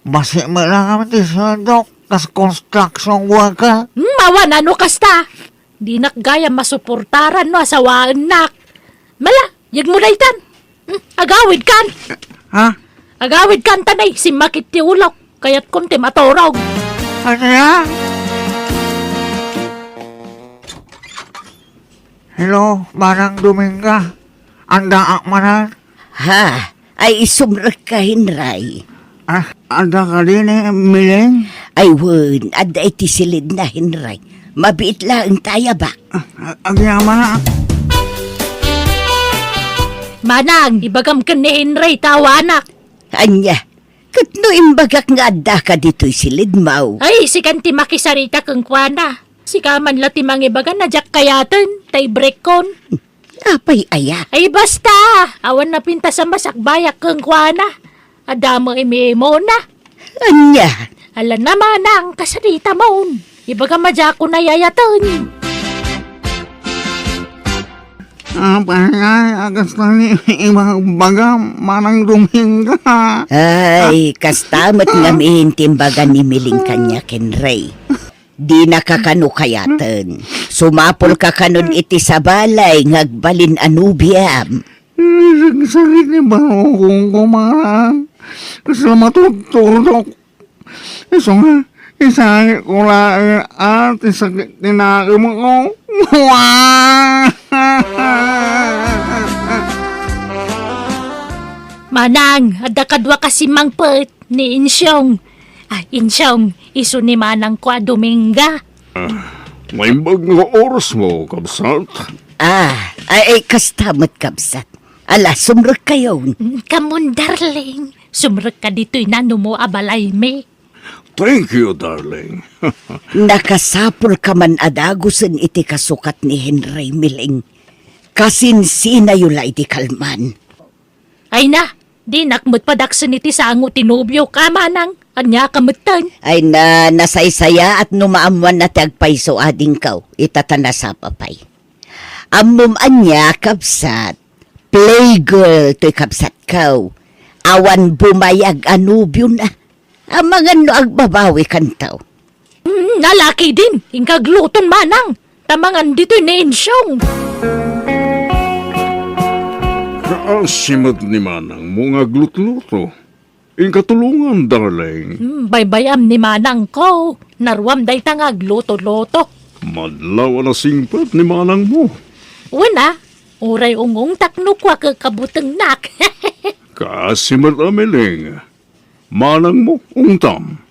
Basi met lang kami ti sueldok kas construction worker. Hmm, awan a no kasta. Dinak gayam masuportaran no asawaennak. Mala, yegmo daytan. Hmm, agawidkan. Ha? Agawidkan ta nay, simmakit ti ulok. Kayatkon ti maturog. Ania? Hello, Manang Dominga. Addaak manen? Ha? Ay, sumrekka, Henry. Ah, adda kadi ni Miling? Ay, wen, adda iti silidna, Henry. Mabiit laeng ta ayabak. Ah, agyamanak. Manang, ibagam ken ni Henry ta awanak. Ania? Ket no imbagak nga addaka ditoy silidmo? Ay, sikan ti makisarita kenkuana. Sika man la ti mangibaga a diak kayaten, ta ibrekkon. Apay aya? Ay, basta! Awan napintas a masakbayak kenkuana. Adda met imimuna. Ania? Ala na, Manang, kasaritamon. Ibagam a diakon a yayaten. Apay aya, a kasta ni ibagbagam, Manang Dominga. Ay, kasta met ngamin ti imbaga ni Miling kaniak, Henry. Dinaka kano kayaten. Sumapulka kanon iti sabali nga agbalin a nobiam. Nagsakit ni barukongko, Manang. Kasla matuturdok. Isu nga, isangitko laeng a ti sakit ti nakemko. Manang, adda kaduaka simmangpet ni Insyong. Ah, Insyong, isu ni manangko a Dominga. Ah, naimbag nga orasmo, kabsat. Ah, ay, ay, kasta met, kabsat. Ala, sumrekkayon. Mm, kamon, darling. Sumrekka ditoy nanumo a balaymi. Thank you, darling. Nakasapulka man a dagusen iti kasukat ni Henry, Miling. Kasinsinayo la idi kalman. Ay na, dinak met padaksen iti sango ti nobiok, Manang. Ania ka metten? Ay na, nasaysayaat no maammoanna ti agpayso, adingko, ita ta nasapa pay. Ammom ania, kabsat? Playgirl toy kabsatko. Awan bumayag a nobiona. Amangan no agbabawikanto. Mm, nalaki din, inka agluton, Manang. Ta mangan ditoy ni Insyong. Kaasi met ni manangmo nga aglutluto. Inka tulongan, darling. Hmm, baybay-am ni manangko. Naruam dayta nga agluto-luto. Madlaw a nasingpet ni manangmo. Wen a, uray ungong tapno kua kekabutengnak. Kaasi met a Miling. Manangmo, ungtam.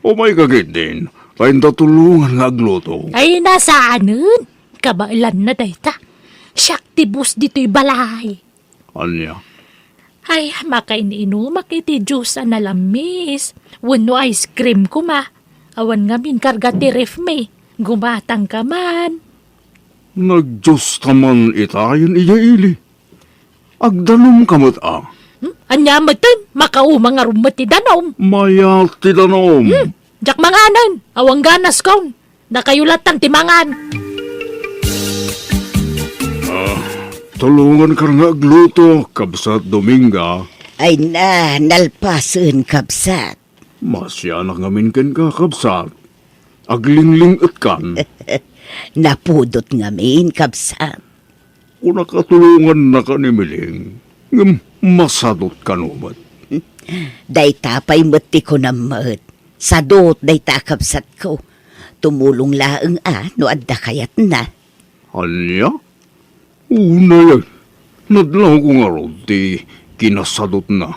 Umayka ketdin, ta inta tulongan nga agluto. Ay, nasaanen. Kabaelanna dayta. Siak ti boss ditoy balay. Ania? Ay, makain-inumak iti juice a nalamis. Wenno ice cream koma. Awan ngamin karga ti ref mi. Gumatangka man. Nagjuice ka man itayen idiay ili. Agdanumka met a. Hmm? Ania metten? Makauma ngarud met ti danum. Mayat ti danum. Hmm? Diak manganen. Awan ganaskon. Dakayo lattan ti mangan. Ah, tulonganka nga agluto, kabsat Dominga. Ay na, nalpasen, kabsat. Masianak ngamin kenka, kabsat. Aglingling-etkan. Napudot ngamin, kabsat. Kunak a tulongannaka ni Miling, ngem masadot kano met. Dayta pay met ti kunam met. Sadot dayta a kabsatko. Tumulong laeng a no adda kayatna. Ania? Unay, nadlawko ngarud ti kinasadotna.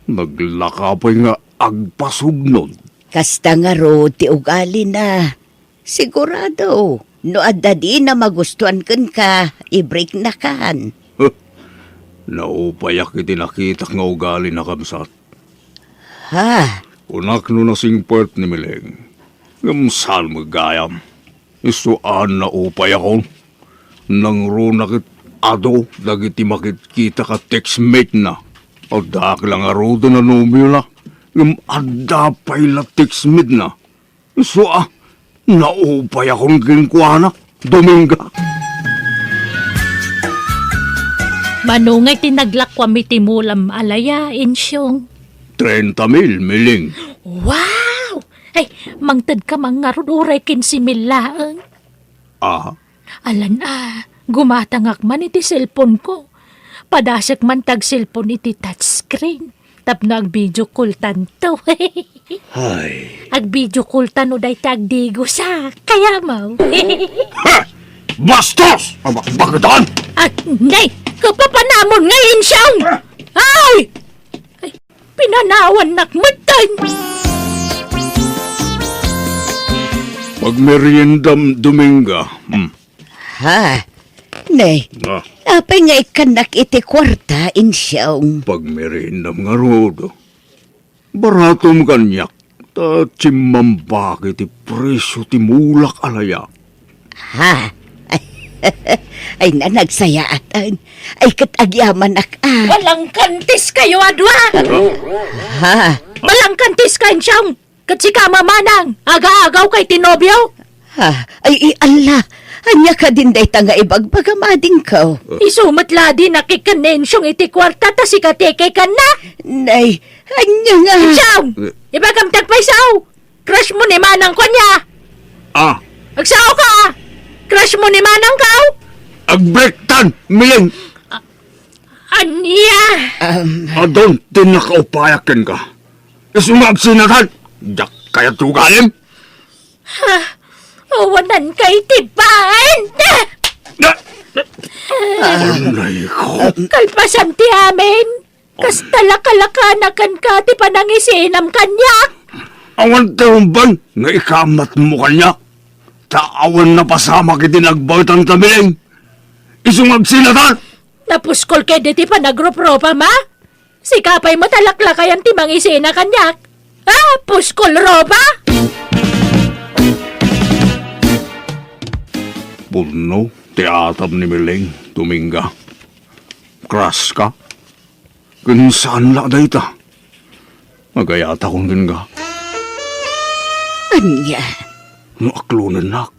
Naglaka pay nga agpasugnod. Kasta ngarud ti ugalina. Sigurado, no adda dina magustuan kenka, ibreaknakan. Huh. Naupayak iti nakitak nga ugalina, kabsat. Ha? Kunak no nasingpet ni Miling. Ngem saan met gayam. Isu a naupayakon. Nangruna ket adu dagiti makitkitak a textmate-na. Addaak la ngaruden a nobiona, ngem adda pay la textmate-na. Isu a, naupayakon kenkuana, Dominga. Mano ngay ti naglakuam iti mulam a laya, Insyong? Treinta mil, Miling. Wow! Ay, mangtedka man ngarud uray kinse mil laeng. Ah? Alan a, gumatangak man iti cellphone-ko. Padasek man ti agcellphone iti touchscreen. Tapno ag-video call-tanto. Hay. Ag-video call-ta no dayta agdigosak. Kayamaw. Ha! Bastos! Abakbaketan! Ah, nay, kapapanamon nga, Insyong! Ah! Ay! Ay, pinanawannak metten! Pagmeriendam, Dominga. Hmm. Ha? Nay, Ah. apay nga ikkannak iti kuarta, Insyong? Pagmeriendam ngarud. Baratom kaniak, ta chimmambak iti presio ti mulak a layak. Ha? Ay, na, nagsayaatan. Ay, ket agyamanak, ah. Balangkantis kayo a dua! Ha? Balangkantis ka, Insyong! Ket sika, Manang, agaagaw kay ti nobio? Ha? Ay, i-, Allah! Ania kadin dayta nga ibagbagam, adingko? Isu met la dinak ikkan ni Insyong iti kuarta ta sika ti ikikanna? Nay, ania nga? Insyong! Eh. Ibagam ti agpayso! Crush mo ni Manang ko ania? Ah. Agsao ka! Crush mo ni Manang ka! Agbrektan, Mileng! Ania? Um, Adun ti nakaupayak kenka. Isu nga agsinatan, diak kayat ti ugalim. Ha? Awanan kay ti baen! Da-, da-, Anay ko. Kalpasan ti amin, kasta la kalakanakan ka ti panangisinam kaniak. Awan ti rumbeng nga ikamatmo kaniak. Ta awan napasamak iti nagbaetan ta, Mileng. Isu nga agsinatan! Napuskol kadi ti panagropropam, a? Sika pay met a laklakayan ti mangisina kaniak. Ah, puskol ropa! Pudno ti atam ni Mileng, Dominga. Crush ka? Ken saan la dayta. Agayatakon kenka. Ania? No aklonennak,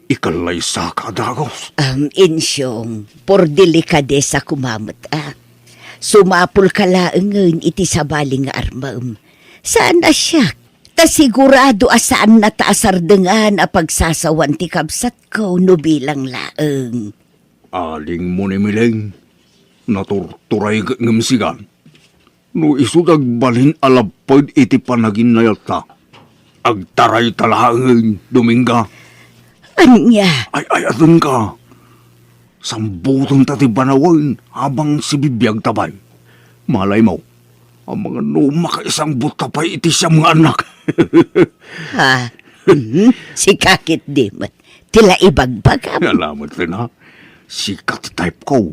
ikallaysaka a dagus. Am, Insyong, por delikadesa koma met, a. Sumapulka laengen iti sabali nga armem. Saan a siak, ta sigurado a saannata a sardengan a pagsasawan ti kabsatko no bilang laeng. Adingmo ni Mileng, naturturay ngem sigan. No isu ti agbalin a lapped iti panaginnayatta, agtarayta laengen, Dominga. Ania? Ay, ay, adenka. Sambutenta ti banawen a bang sibibiagta pay. Malaymo, amangan no makaisangbutta pay iti siam nga annak. Ha? Mhm. Sika ketdi met ti la ibagbagam. Ala met, Rina. Sika ti type ko.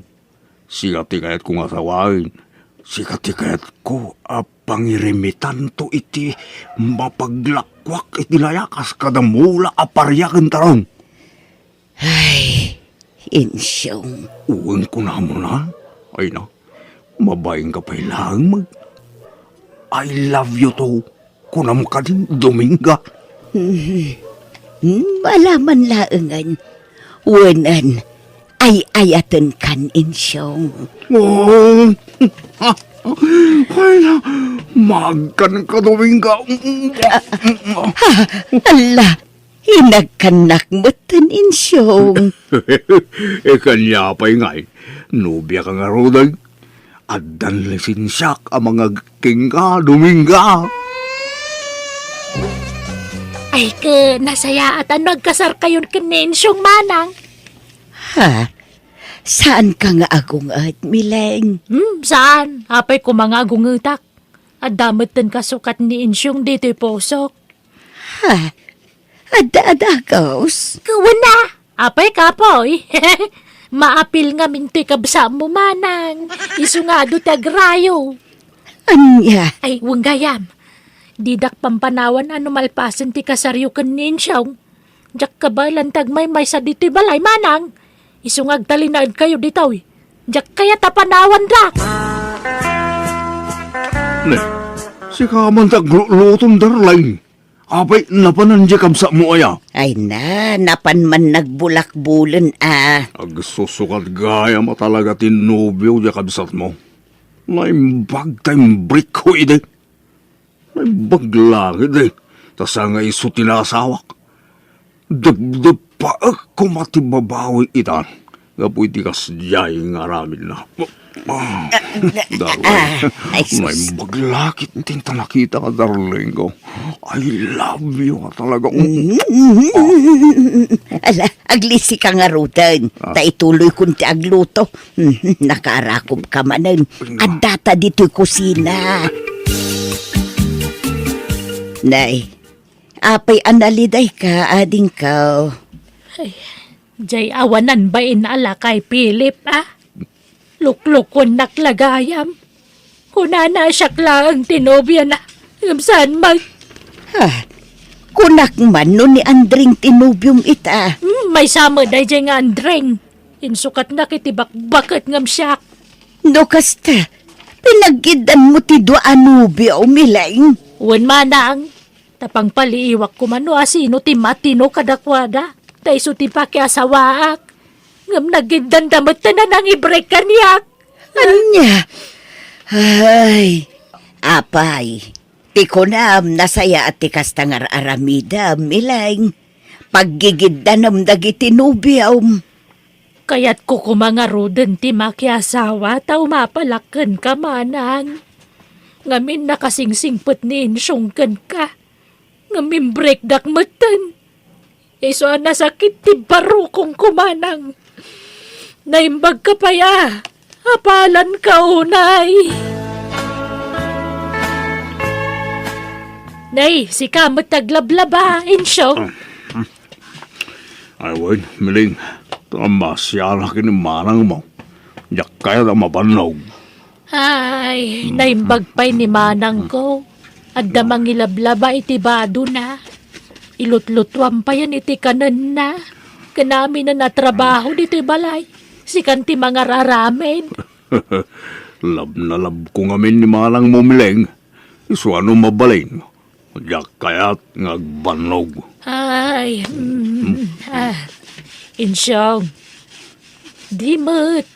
Sika ti kayatko nga asawaen. Sika ti kayatko a pangirimitanto iti mapaglakuak iti layak a kas kada mula a paria ken tarong. Ay, Insyong. Wen, kunam, Rina. Ay na, mabainka pay laeng mag-, "I love you too," kunam kadi, Dominga. Hmm, hmm, ala man laengen. Wenen, ay-ayatenkan, Insyong. Oh, ay na, maagkanka, Dominga. Ah, ala, inagkannak metten, Insyong. E, kaniak pay ngay, nobiaka ngaruden. Addan lisensiak a mangagkenka, Dominga. Ay, ket nasayaat no agkasarkayon ken ni Insyong, Manang. Ha? Saanka nga agunget, Mileng? Hmm, saan? Apay koma nga agungetak. Adda metten kasukat ni Insyong ditoy pusok. Ha? Adda a dagus? Wen a. Apay, kapoy. Maapil ngamin toy kabsatmo, Manang. Isu nga adu ti agrayo. Ania? Ay, wen gayam. Didak pampanawan a no malpasen ti kasaryo ken ni Insyong, diak kabaelan ti agmaymaysa ditoy balay, Manang. Isu nga agtalinaedkayo ditoy. Diak kayat a panawandak. Ne, sika man ti agluloton, darling. Apay, napanan diay kabsatmo aya? Ay na, napan man nagbulakbulen a. Agsusukat gayam a talaga ti nobio diay kabsatmo. Naimbag ta imbrikko idi. Naimbag la idi, ta saan nga isu ti naasawak. Depdeppaek koma ti babawi itan. gapu iti kasdiay nga aramidna. Ah, darling, ah, ay, sus. Naimbag la ket ti nakita nga darling ko. I love you nga talaga. Mm. Ala, aglisi ka ngaruden. Ah. Ta ituloy kon ti agluto. Mm, nakaarakup ka manen. Adda ta ditoy kusina. Nay, apay a naliday ka, adingko? Ay, jay awanan bain a lakay, Philip, a? Luklukuennak la gayam. Kunana a siak laeng ti nobiana, ngem saan met. Ha? Kunak man no ni Andring ti nobiom ita. Hmm, maysa met dayjay nga Andring. Insukatnak iti bakbaket ngem siak. No kasta, pinaggiddanmo ti dua a nobiom, Mileng? Wen, manang. Ta pangpaliiwak koma no asino ti matino kadakuada, ta isu ti pakiasawaak. Ngem naggiddanda met ta nanangibrek kaniak. Ania? Ay, apay, ti kunam, nasayaat ti kasta nga ar-aramidem, Mileng. Paggigiddanem dagiti nobiom. Kayatko koma ngaruden ti makiasawa ta umapalak kenka, manang. Ngamin nakasingsingpet ni Insyong kenka. Ngem imbrekdak metten. Isu a nasakit ti barukongko, manang. Naimbagka pay a apalanka unay. Nay, sika met ti aglablaba, Insyong. Ay, wen, Mileng, ta masianak ni manangmo. Diak kayat a mabannog. Ay, naimbag pay ni manangko. Adda mangilablaba iti badona. Ilutlutuan payen iti kanenna. Ken aminen a trabaho ditoy balay. Sikan ti mangar-aramid. Love na love ko ngamin ni manangmo, Mileng. Isu a no mabalin, diak kayat nga agbannog. Ay, mm, ah, Insyong, di met,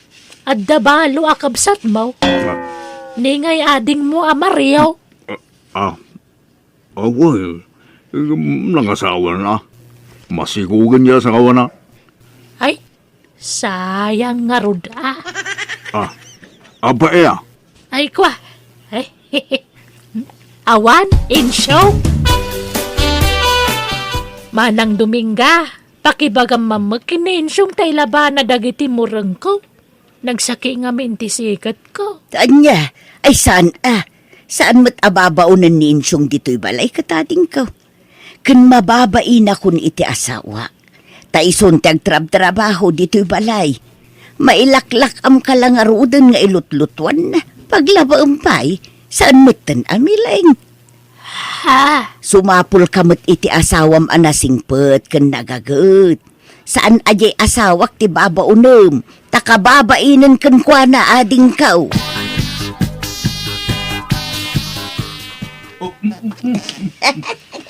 adda balo a kabsatmo? Ah. Ni ngay adingmo a Mario? Ah, ah, ah, wen, nangasawa na. Masikogen ti asawana. Ay, sayang ngarud a. Ah, apay a? Ay, kwa. Ay, awan, Insyong. Manang Dominga, pakibagam man met ken ni Insyong ta ilabana dagiti murengko. Nagsaki ngamin ti siketko. Ania? Ay, saan a? Saan met a babaonen ni Insyong ditoy balay, kadadingko? Ken mababainakon iti asawak. Ta isun ti agtrabtrabaho ditoy balay. Mailaklak-amka la ngaruden nga ilutlutuanna. Paglabaem pay, saan metten a Mileng. Ha? Sumapulka met iti asawam a nasingpet ken nagaget. Saan a diay asawak ti babaonem, ta kababainen kenkuana, adingko.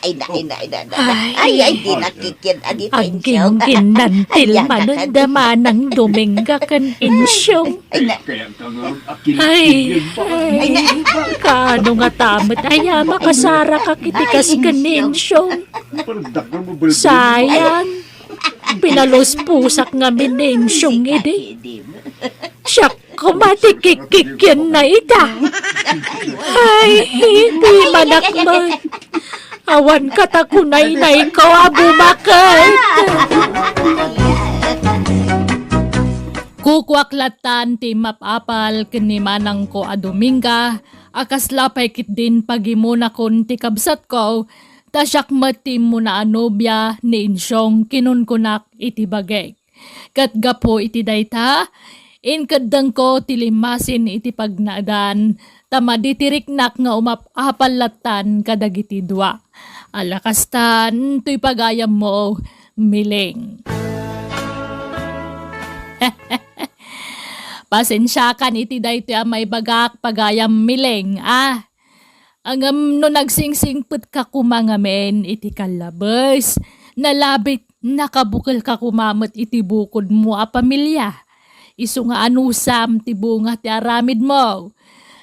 Ay, na, ay, na, ay, na, na, na. Ay, ay, di nakikit, adi, tension. Aggingginantil manen da Manang Dominga ken Insyong. Ay, na. Ay, ay, na. Kaano ngata met aya makasarakak iti kas ken ni Insyong? Sayang. Pinaluspusak ngamin ni Insyong idi. Siak koma ti kikkikienna ita. Ay, di manak met. Awan kata kunaynayko a bumaket. Kukuak lattan ti mapapal ken ni manangko a Dominga, a kasla pay ketdin pagimonakon ti kabsatko, ta siak met ti immuna a nobia ni Insyong kinunkunak iti bagik. Ket gapu iti dayta, inkeddengko ti limmasin iti pagnaedan, ta madi ti riknak nga umap-apal lattan kadagiti dua. Ala kastan, toy pagayammo, Mileng. Pasensiakan iti daytoy a maibagak, pagayam Mileng, a. Ngem no nagsingsingpetka koma ngamin iti kallabes, nalabit, nakabukelka koma met iti bukodmo a pamilia. Isu nga anusam ti bunga ti aramidmo.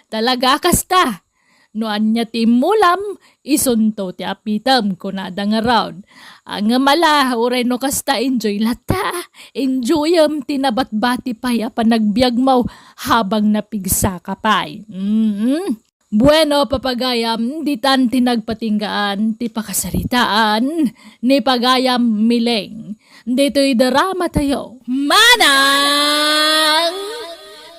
Talaga a kasta, No ania ti immulam, isunto ti apitem, kunada ngarud. Ngem ala, uray no kasta, enjoy latta. Enjoyem ti nabatbati pay a panagbiagmo habang napigsaka pay. Mm. Bueno, papagayam, ditan ti nagpatinggaan ti pakasaritaan ni pagayam Miling. Ditoy drama tayo. Manang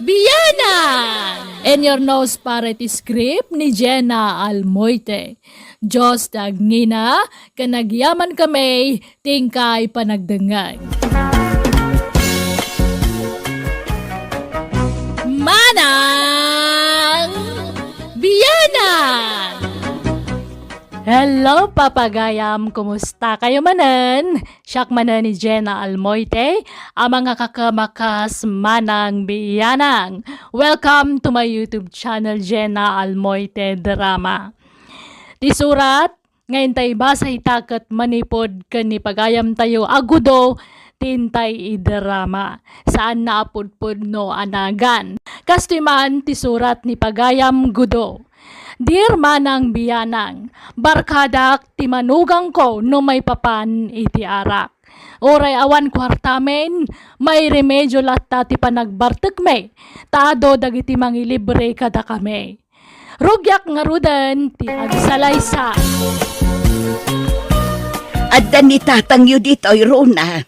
Bianang! In your nose, pare, ti script ni Jenna Almoite. Dios ti agngina, ken agyaman kami ti inkay panagdengngeg. Manang Bianang! Hello, papagayam! Kumusta kayo manen? Siak manen ni Jenna Almoite, a mangakakamakas Manang Bianang. Welcome to my YouTube channel, Jenna Almoite Drama. Ti surat nga intay basa ita ket manipud ken ni pagayam tayo a Gudo ti intay idrama. Saan na a pudpudno a nagan. Kastoy man ti surat ni pagayam Gudo. Dear Manang Bianang, barkadak ti manugangko no maipapan iti arak. Uray awan kuartamin, mairemedio latta ti panagbartekmi, ta adu dagiti mangilibre kadakami. Rugiak ngaruden ti agsalaysay. Adda ni tatangyo ditoy, Rona.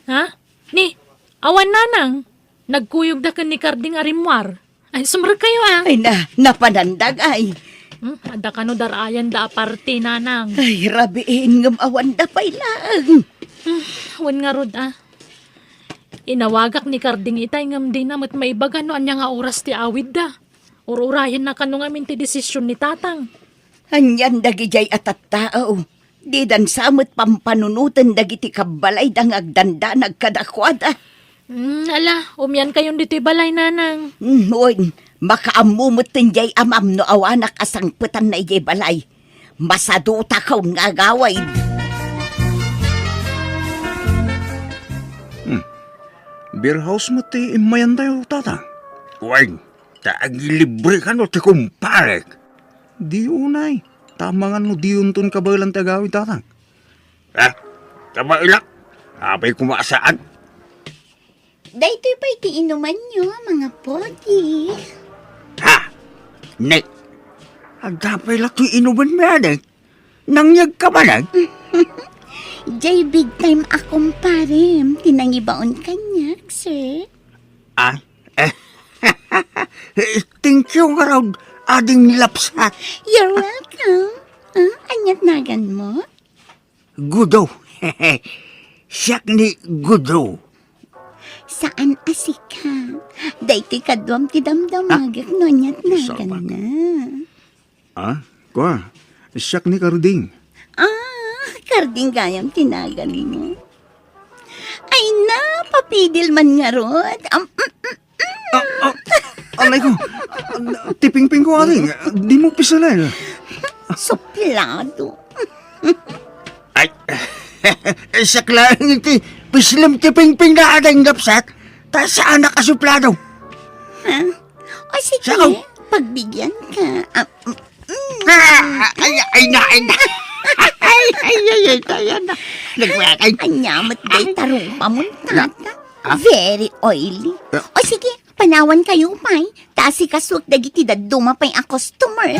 Ha? Ni, awan nanang. Nagkuyogda ken ni Karding a rimmuar. Ay, sumrek kayo, ah. Ay, na, napanandag, ay. Hmm, adda kano dar-ayanda a parti, nanang. Ay, rabiin ngem awanda pay laeng. Hmm, wen ngarud, ah. Inawagak ni Karding itay ngem dina met maibaga no ania nga oras ti awidda. Ur-urayenna kano ngamin ti desisyon ni tatang. Anian dagidiay a tattao, didan sa met pampanunoten dagiti kabbalayda nga agdandanag kadakuada. Hmm, ala, umian kayon ditoy balay, nanang. Hmm, wen, makaammo met ten diay amam no awanak a sangpetanna idiay balay. Masadutakon nga agawid. Hmm. Beer house met ti immayantayo, tata? Wen, ta agilibre kano ti kumparek. Di unay. Ta amangan no diyonton kabaelan ti agawid, tatang. Eh, kabaelak? Apay koma a saan? Daytoy pay ti inumanyo, mga pogi. Ha? Nek, adda pay la ti inumanmi, anek? Nangyegka manen? Jay big time a kumparem ti nangibaon kaniak, sir. Ah? Eh, thank you ngarud, ading lapsat. You're welcome. Ah, aniat naganmo? Gudo. Siak ni Gudo. Saan a sika? Daytoy kaduam ti damdamagek no aniat naganna. Ah, kua, siak ni Karding. Ah, Karding gayam ti naganmo. Ay na, papidil man ngarud. Am, mm, mm, mm. Ah, ah, anay ko. Ti pingpingko, ading. Dimo pisalen. Suplado. Ay, siak laeng ti pislem ti pingpingna, ading lapsat. Ta saanak a suplado. Ha? O sige, pagbigyan ka. Ah, mm, mm. Ah, ay, ay, na, ay, na. Ay, ay, ay, ay, ay, na. Nagwakay. Anya met day tarupa mo, tata. Ah? Very oily. Ah. O sige, panawan kayo pay. Ta asikasuek dagiti dadduma pay a customer.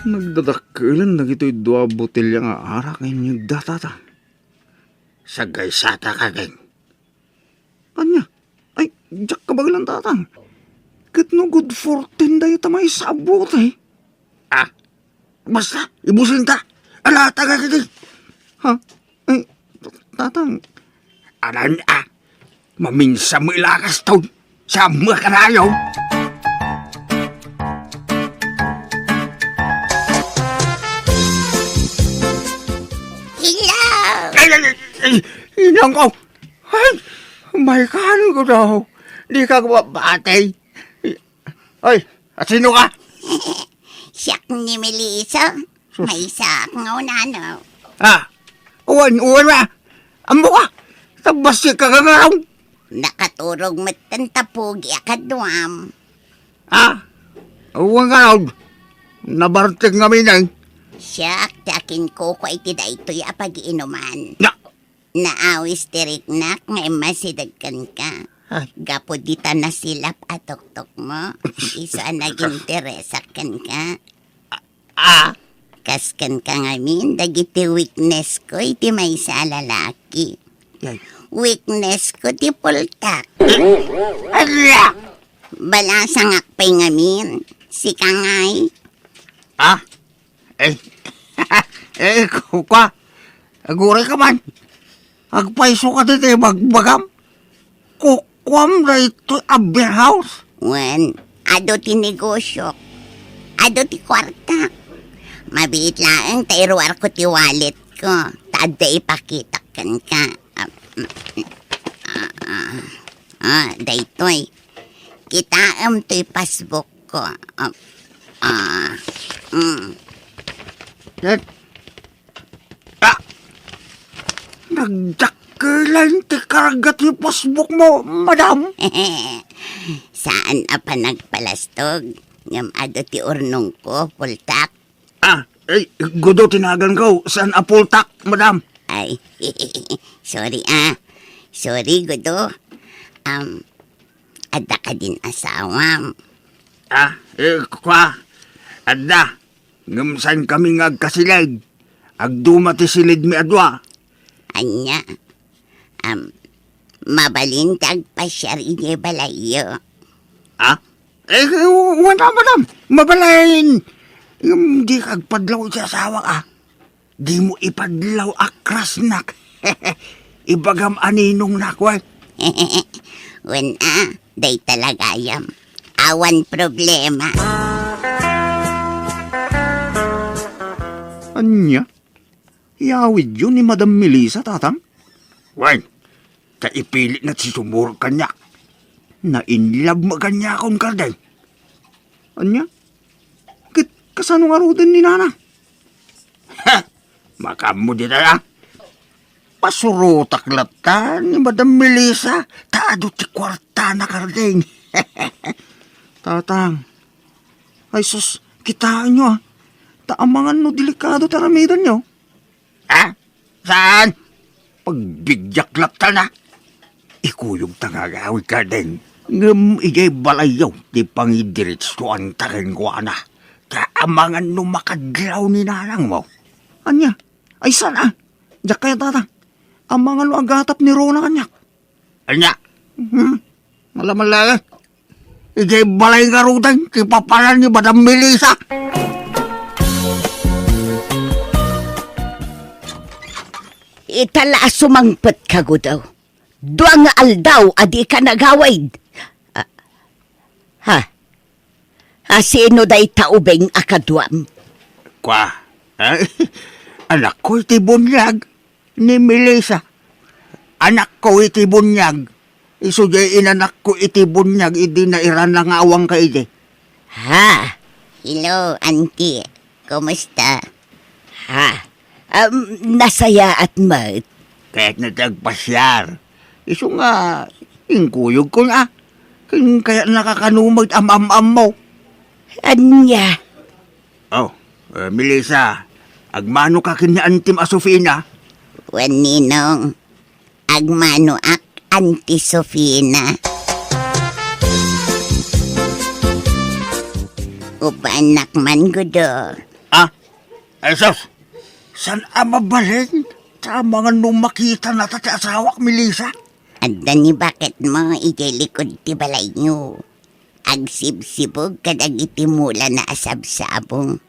Nagdadakkelen dagitoy dua botelya nga arak nga inyegda, tata. Sagaysata, Karding. Ania? Ay, diak kabaelan, tatang. Ket no good for ten dayta maysa a bote? Ah, basta, ibusinta. Ala, taga kiti. Ha? Ay, tatang. Anan, ah. Maminsan mo ilakas ton. Saan mo karayo? Hello! Ay, ay, ay, ay, inang ko. Ay, may kaano ko daw. Di ka mabati. Ay, asino ka? Siak ni Melissa. Sus. Maysa nga unano. Ah, uwan, uwan na. Ammo ka. Tagbasik ka kagaraw. Nakaturog met ta pogi a kaduam. Ha? Wen ngarud, nabartek ngamin, eh. Siak ti akinkukua iti daytoy a pagiinuman. Na- Naawis ti riknak nga immasideg kenka. Ay. Gapu dita nasilap a tuktok mo, isu a naginteresak kenka. Ah? Kas kenka ngamin, dagiti weakness ko iti maysa a lalaki. Ay. Weakness ko ti pultak. Ala! Balasangak pay ngamin. Sika ngay. Ah? Eh, eh, ku-, kua, aguray ka man. Agpayso ka ditoy bagbagam. Kukuam daytoy a beer house. Wen, adu ti negosyo. Adu ti kuarta. Mabiit laeng ta iruarko ti wallet ko. Ta adda ipakitak kenka. Ah, ah, ah, ah, daytoy. Kitaem toy passbook ko. Ah, ah, mm. Yan. Ah! Nagdakkelan ti karga ti passbook mo, madam. Saan a panagpalastog. Ngem adu ti urnong ko, pultak. Ah, eh, Gudo ti naganko. Saan a pultak, madam? Ay, sorry, ah. Sorry, Gudo. Um, adda kadin asawam? Ah, eh, kua, adda. Ngem saan kami nga agkasileg. Agduma ti silidmi a dua. Ania? Am, mabalin ti agpasiar idiay balayyo. Ah? Eh, wen a, madam. Mabalin. Ngem dika agpadlaw iti asawak, ah. Dimo ipadlaw a crushnak. Ibagam a ninongnak, wen. Wen a, dayta la gayam. Awan problema. Ania? Iyawidyo ni Madam Melissa, Tatang? Wen, ta ipilitna ti sumurot kaniak. Na-in love met kaniakon, Kardeng. Ania? Ket kasano ngaruden ni Nana? Ha! Makaammo dita, a? Pasurotak latta ni Madam Melissa, ta adu ti kuartana, Kardeng. Tatang, ay sus, kitaenyo, a. Ta amangan no delikado ti aramidenyo. Ha? Saan? Pagbidiak lattana. Ikuyogta nga agawid, Kardeng. Ngem idiay balayyo ti pangidiretsoanta kenkuana. Ta amangan no makadlaw ni nanangmo. Ania? Ay, saan a? Diak kayat, Tatang. Amangan no agatap ni Rona kaniak. Ania? Hmm? Malaman laeng. Idiay balay ngaruden ti papanan ni Madam Melissa. Ita la a sumangpetka, Gudo. Dua nga aldaw a dika nagawid. Ah, ha? A, sino dayta ubing a kaduam? Kua, eh, anakko iti buniag ni Melissa. Anakko iti buniag. Isu diay inanakko iti buniag idi nairana nga awanka idi. Ha? Hello, auntie. Kumusta? Ha? Um, nasayaat met. Kayatna ti agpasiar. Isu nga, inkuyogkon a. Ken kayatna kakano met am-am-ammo. Ania? Oh, eh, Melissa, agmanoka ken ni Antim a Sofina? Wen, Ninong. Agmanoak, Auntie Sofina. Upaennak man, Gudo. Ah? Ay, sus! Saan a mabalin? Ta amangan no makitanata ti asawak, Melissa. Adda ni baketmo idiay likud ti balayyo. Agsibsibog kadagiti mulana a sabsabong.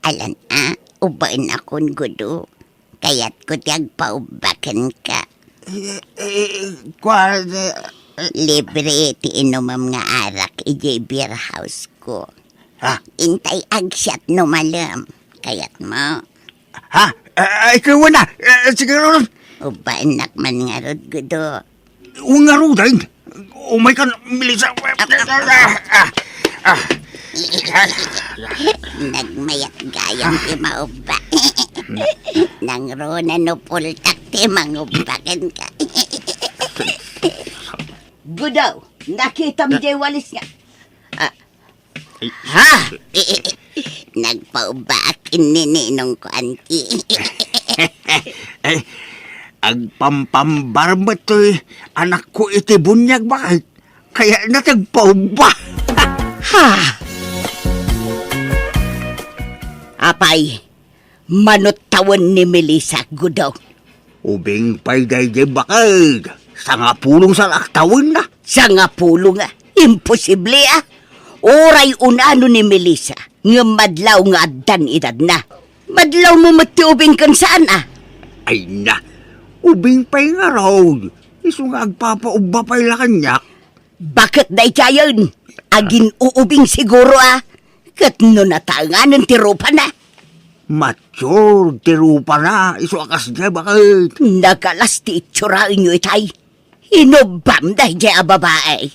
Alan a, ubaenakon, Gudo. Kayatko ti agpaubba kenka. Eh, eh, kuan, eh, eh. Libre ti inumem nga arak idiay beer house ko. Ha? Intay agsiat no malem. Kayatmo? Ha? Eh, eh, ikaw na. Eh, sige, Ron. Ubaennak man ngarud, Gudo. Wen ngaruden. Umayka, Melissa. Ah, ah, ah, ah. Nagmayat gayam ti maubba. Nangruna no pultak ti mangubba kenka. Gudo, nakitam diay walis nga. Ah, Ha? Nagpaubbaak ken ni ninongko, anti. Eh, agpampambar met toy anakko iti buniag, baket. Kayatna ti agpaubba. Ha? Apay, mano tawen ni Melissa, Gudo? Ubing pay daydiay, baket. Sangapulong sa aktawenna. Sangapulong, a? Imposible, a? Uray unano ni Melissa, ngem madlaw nga addan edadna. Madlawmo met ti ubing ken saan, a? Ay na, ubing pay ngarud. Isu nga agpapaubba pay la kaniak. Baket daydiayen, agin-uubing siguro, a? Ket no nataenganen ti rupana? Mature ti rupana, isu a kasdiay, baket. Nagalas ti itsuraenyo itay. Inubbam daydiay a babai.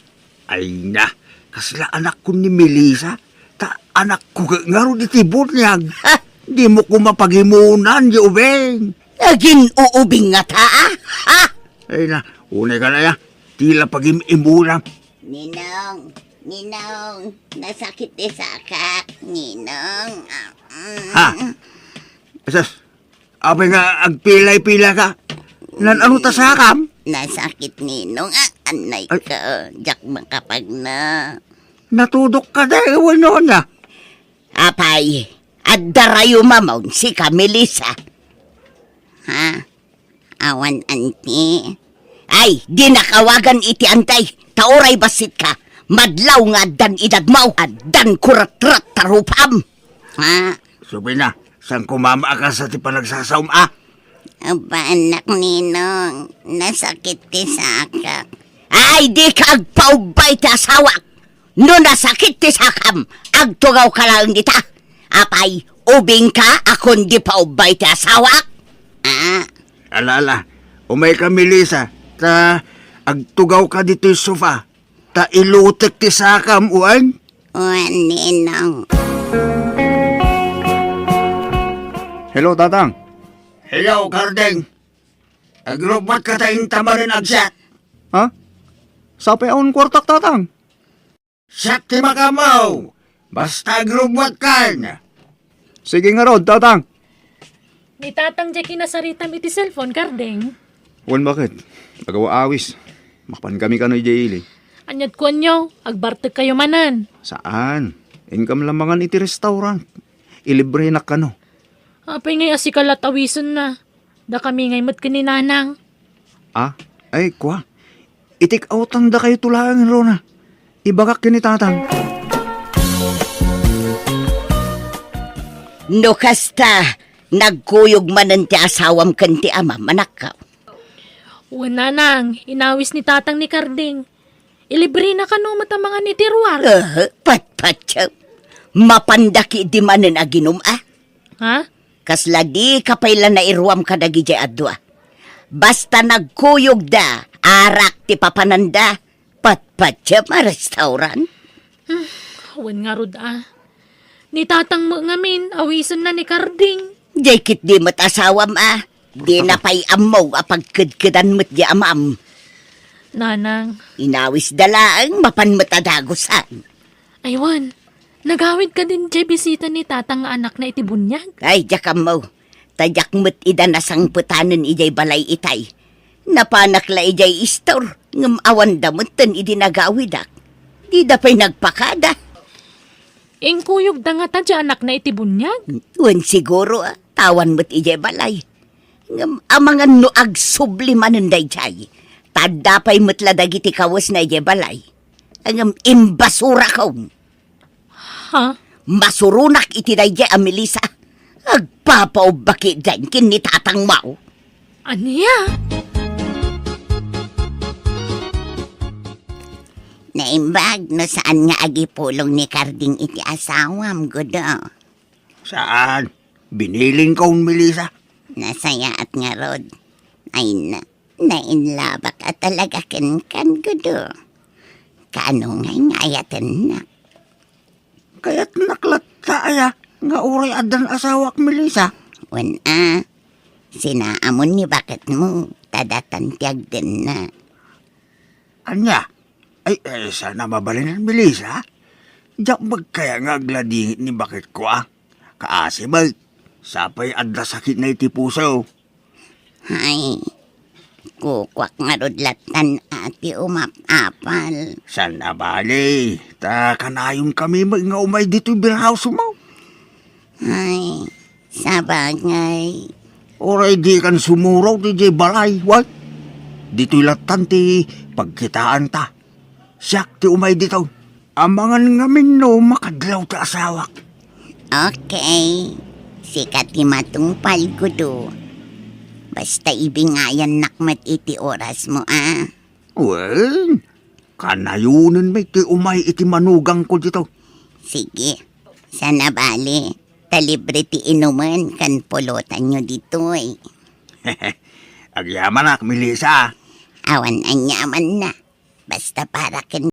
Ay na, kasla anakko ni Melissa, ta anakko ket ngarud iti buniag. Ha? Dimo koma pagimunan diay ubing. Agin-uubing ngata, a? Ha? Ay na, unay ka na ya. Ti la pagim-imunan. Ninong, Ninong, nasakit ti sakak, Ninong. Ah, mm. Ha? Asus, apay nga agpilay-pilay ka? Nan-ano ta sakam? Nasakit, Ninong. Ah, anay Ay. ka. Diak makapagna. Natudok ka da, wenno ania? Apay, adda rayo mamon, sika, Melissa. Ha? Awan, anti. Ay, dinak awagan iti anti. Ta uray bassit ka. Madlaw nga addan edadmo. Addan kuratrat ta rupam. Ha? Subina, saan ko mama a kasta ti panagsasaom, a? Abba, anak, Ninong, nasakit ti sakak. Ay, dika agpaubba iti asawak. No nasakit ti sakam, agtugawka laeng dita. Apay, ubingka a kundi paubba iti asawak? Ah. Ala, ala, umayka, Melissa, ta agtugawka ditoy sofa, ta ilutek ti sakam, wen? Wen, Ninong. Hello, Tatang. Hello, Karding. Agrubbuatka ta inta manen agsiak. Ha? Sapay awan kuartak, Tatang. Siak ti makaammo. Basta agrubbuatkan. Sige ngarud, Tatang. Ni Tatang diay kinasaritam iti cellphone, Karding. Wen, baket? Agaw-awis. Mapankami kano idiay ili. Ania't kuanyo? Agbartekkayo manen? Saan? Inkam la mangan iti restaurant. Ilibrenak kano. Apay ngay a sika la't awisenna? Dakami ngay met ken ni Nanang. Ah? Ay, kua. I-take outan dakayo laeng, Rona. Ibagak ken ni Tatang. No kasta, nagkuyog manen ti asawam ken ti amam, anakko. Wen, Nanang, inawis ni Tatang ni Karding. Ilibrena kano met a mangan iti ruar? Eh, patpatyo. Mapanda ketdi manen aginum, a? Ha? Kasla dika pay la nairuam kadagidiay a dua. Basta nagkuyogda, arak ti papananda. Patpatyo a restaurant. Hmm, wen ngarud, a. Ni Tatang met ngamin, awisenna ni Karding. Diay ketdi met asawam, a. Dina pay ammo a pagkedkedan met diay amam. Nanang. Inawisda laeng, mapan met a dagusan. Ay, wen, nagawid kadin diay bisita ni Tatang nga anakna iti buniag? Ay, diak ammo. Ta diak met ida nasangpetanen idiay balay itay. Napanak la idiay istor, ngem awanda metten idi nagawidak. Dida pay nagpakada. Inkuyogda ngata diay anakna iti buniag? Wen siguro, a, ta awan met idiay balay. Ngem amangan no agsubli manen daydiay. Ta adda pay met la dagiti kawesna idiay balay. Ngem imbasurakon. Ha? Masuronak iti daydiay a Melissa. Agpapaubba ketdin ken ni Tatangmo. Ania? Naimbag no saan nga agipulong ni Karding iti asawam, Gudo. Saan? Binilinkon, Melissa? Nasayaat ngarud. Ay na, nainlabak a talaga kenkan, Gudo. Kaano ngay nga ayatennak? Kayatnak latta aya nga uray addan asawak, Melissa? Wen a, sinaamon ni baketmo, ta datan ti agdenna. Ania? Ay, ay, saan a mabalinen, Melissa? Diak met kaya nga agladingit ni baketko, a? Kaasi met, sapay adda sakitna iti puso. Ay, kukuak ngarud lattan a ti umap-apal. Saan a bale, ta kanayonkami met nga umay ditoy beer house mo. Ay, sabagay. Uray dikan sumuraw ti diay balay, wa? Ditoy lattan ti pagkitaanta. Siak ti umay ditoy. Amangan ngamin no makadlaw ti asawak. Okay. Sika ti matungpal, Gudo. Basta ibingayannak met iti orasmo, a? Wen, kanayonen met ti umay iti manugangko ditoy. Sige. Saan a bale, ta libre ti inumen ken pulotanyo ditoy. Agyamanak, Melissa. Awan aniamanna. Basta para ken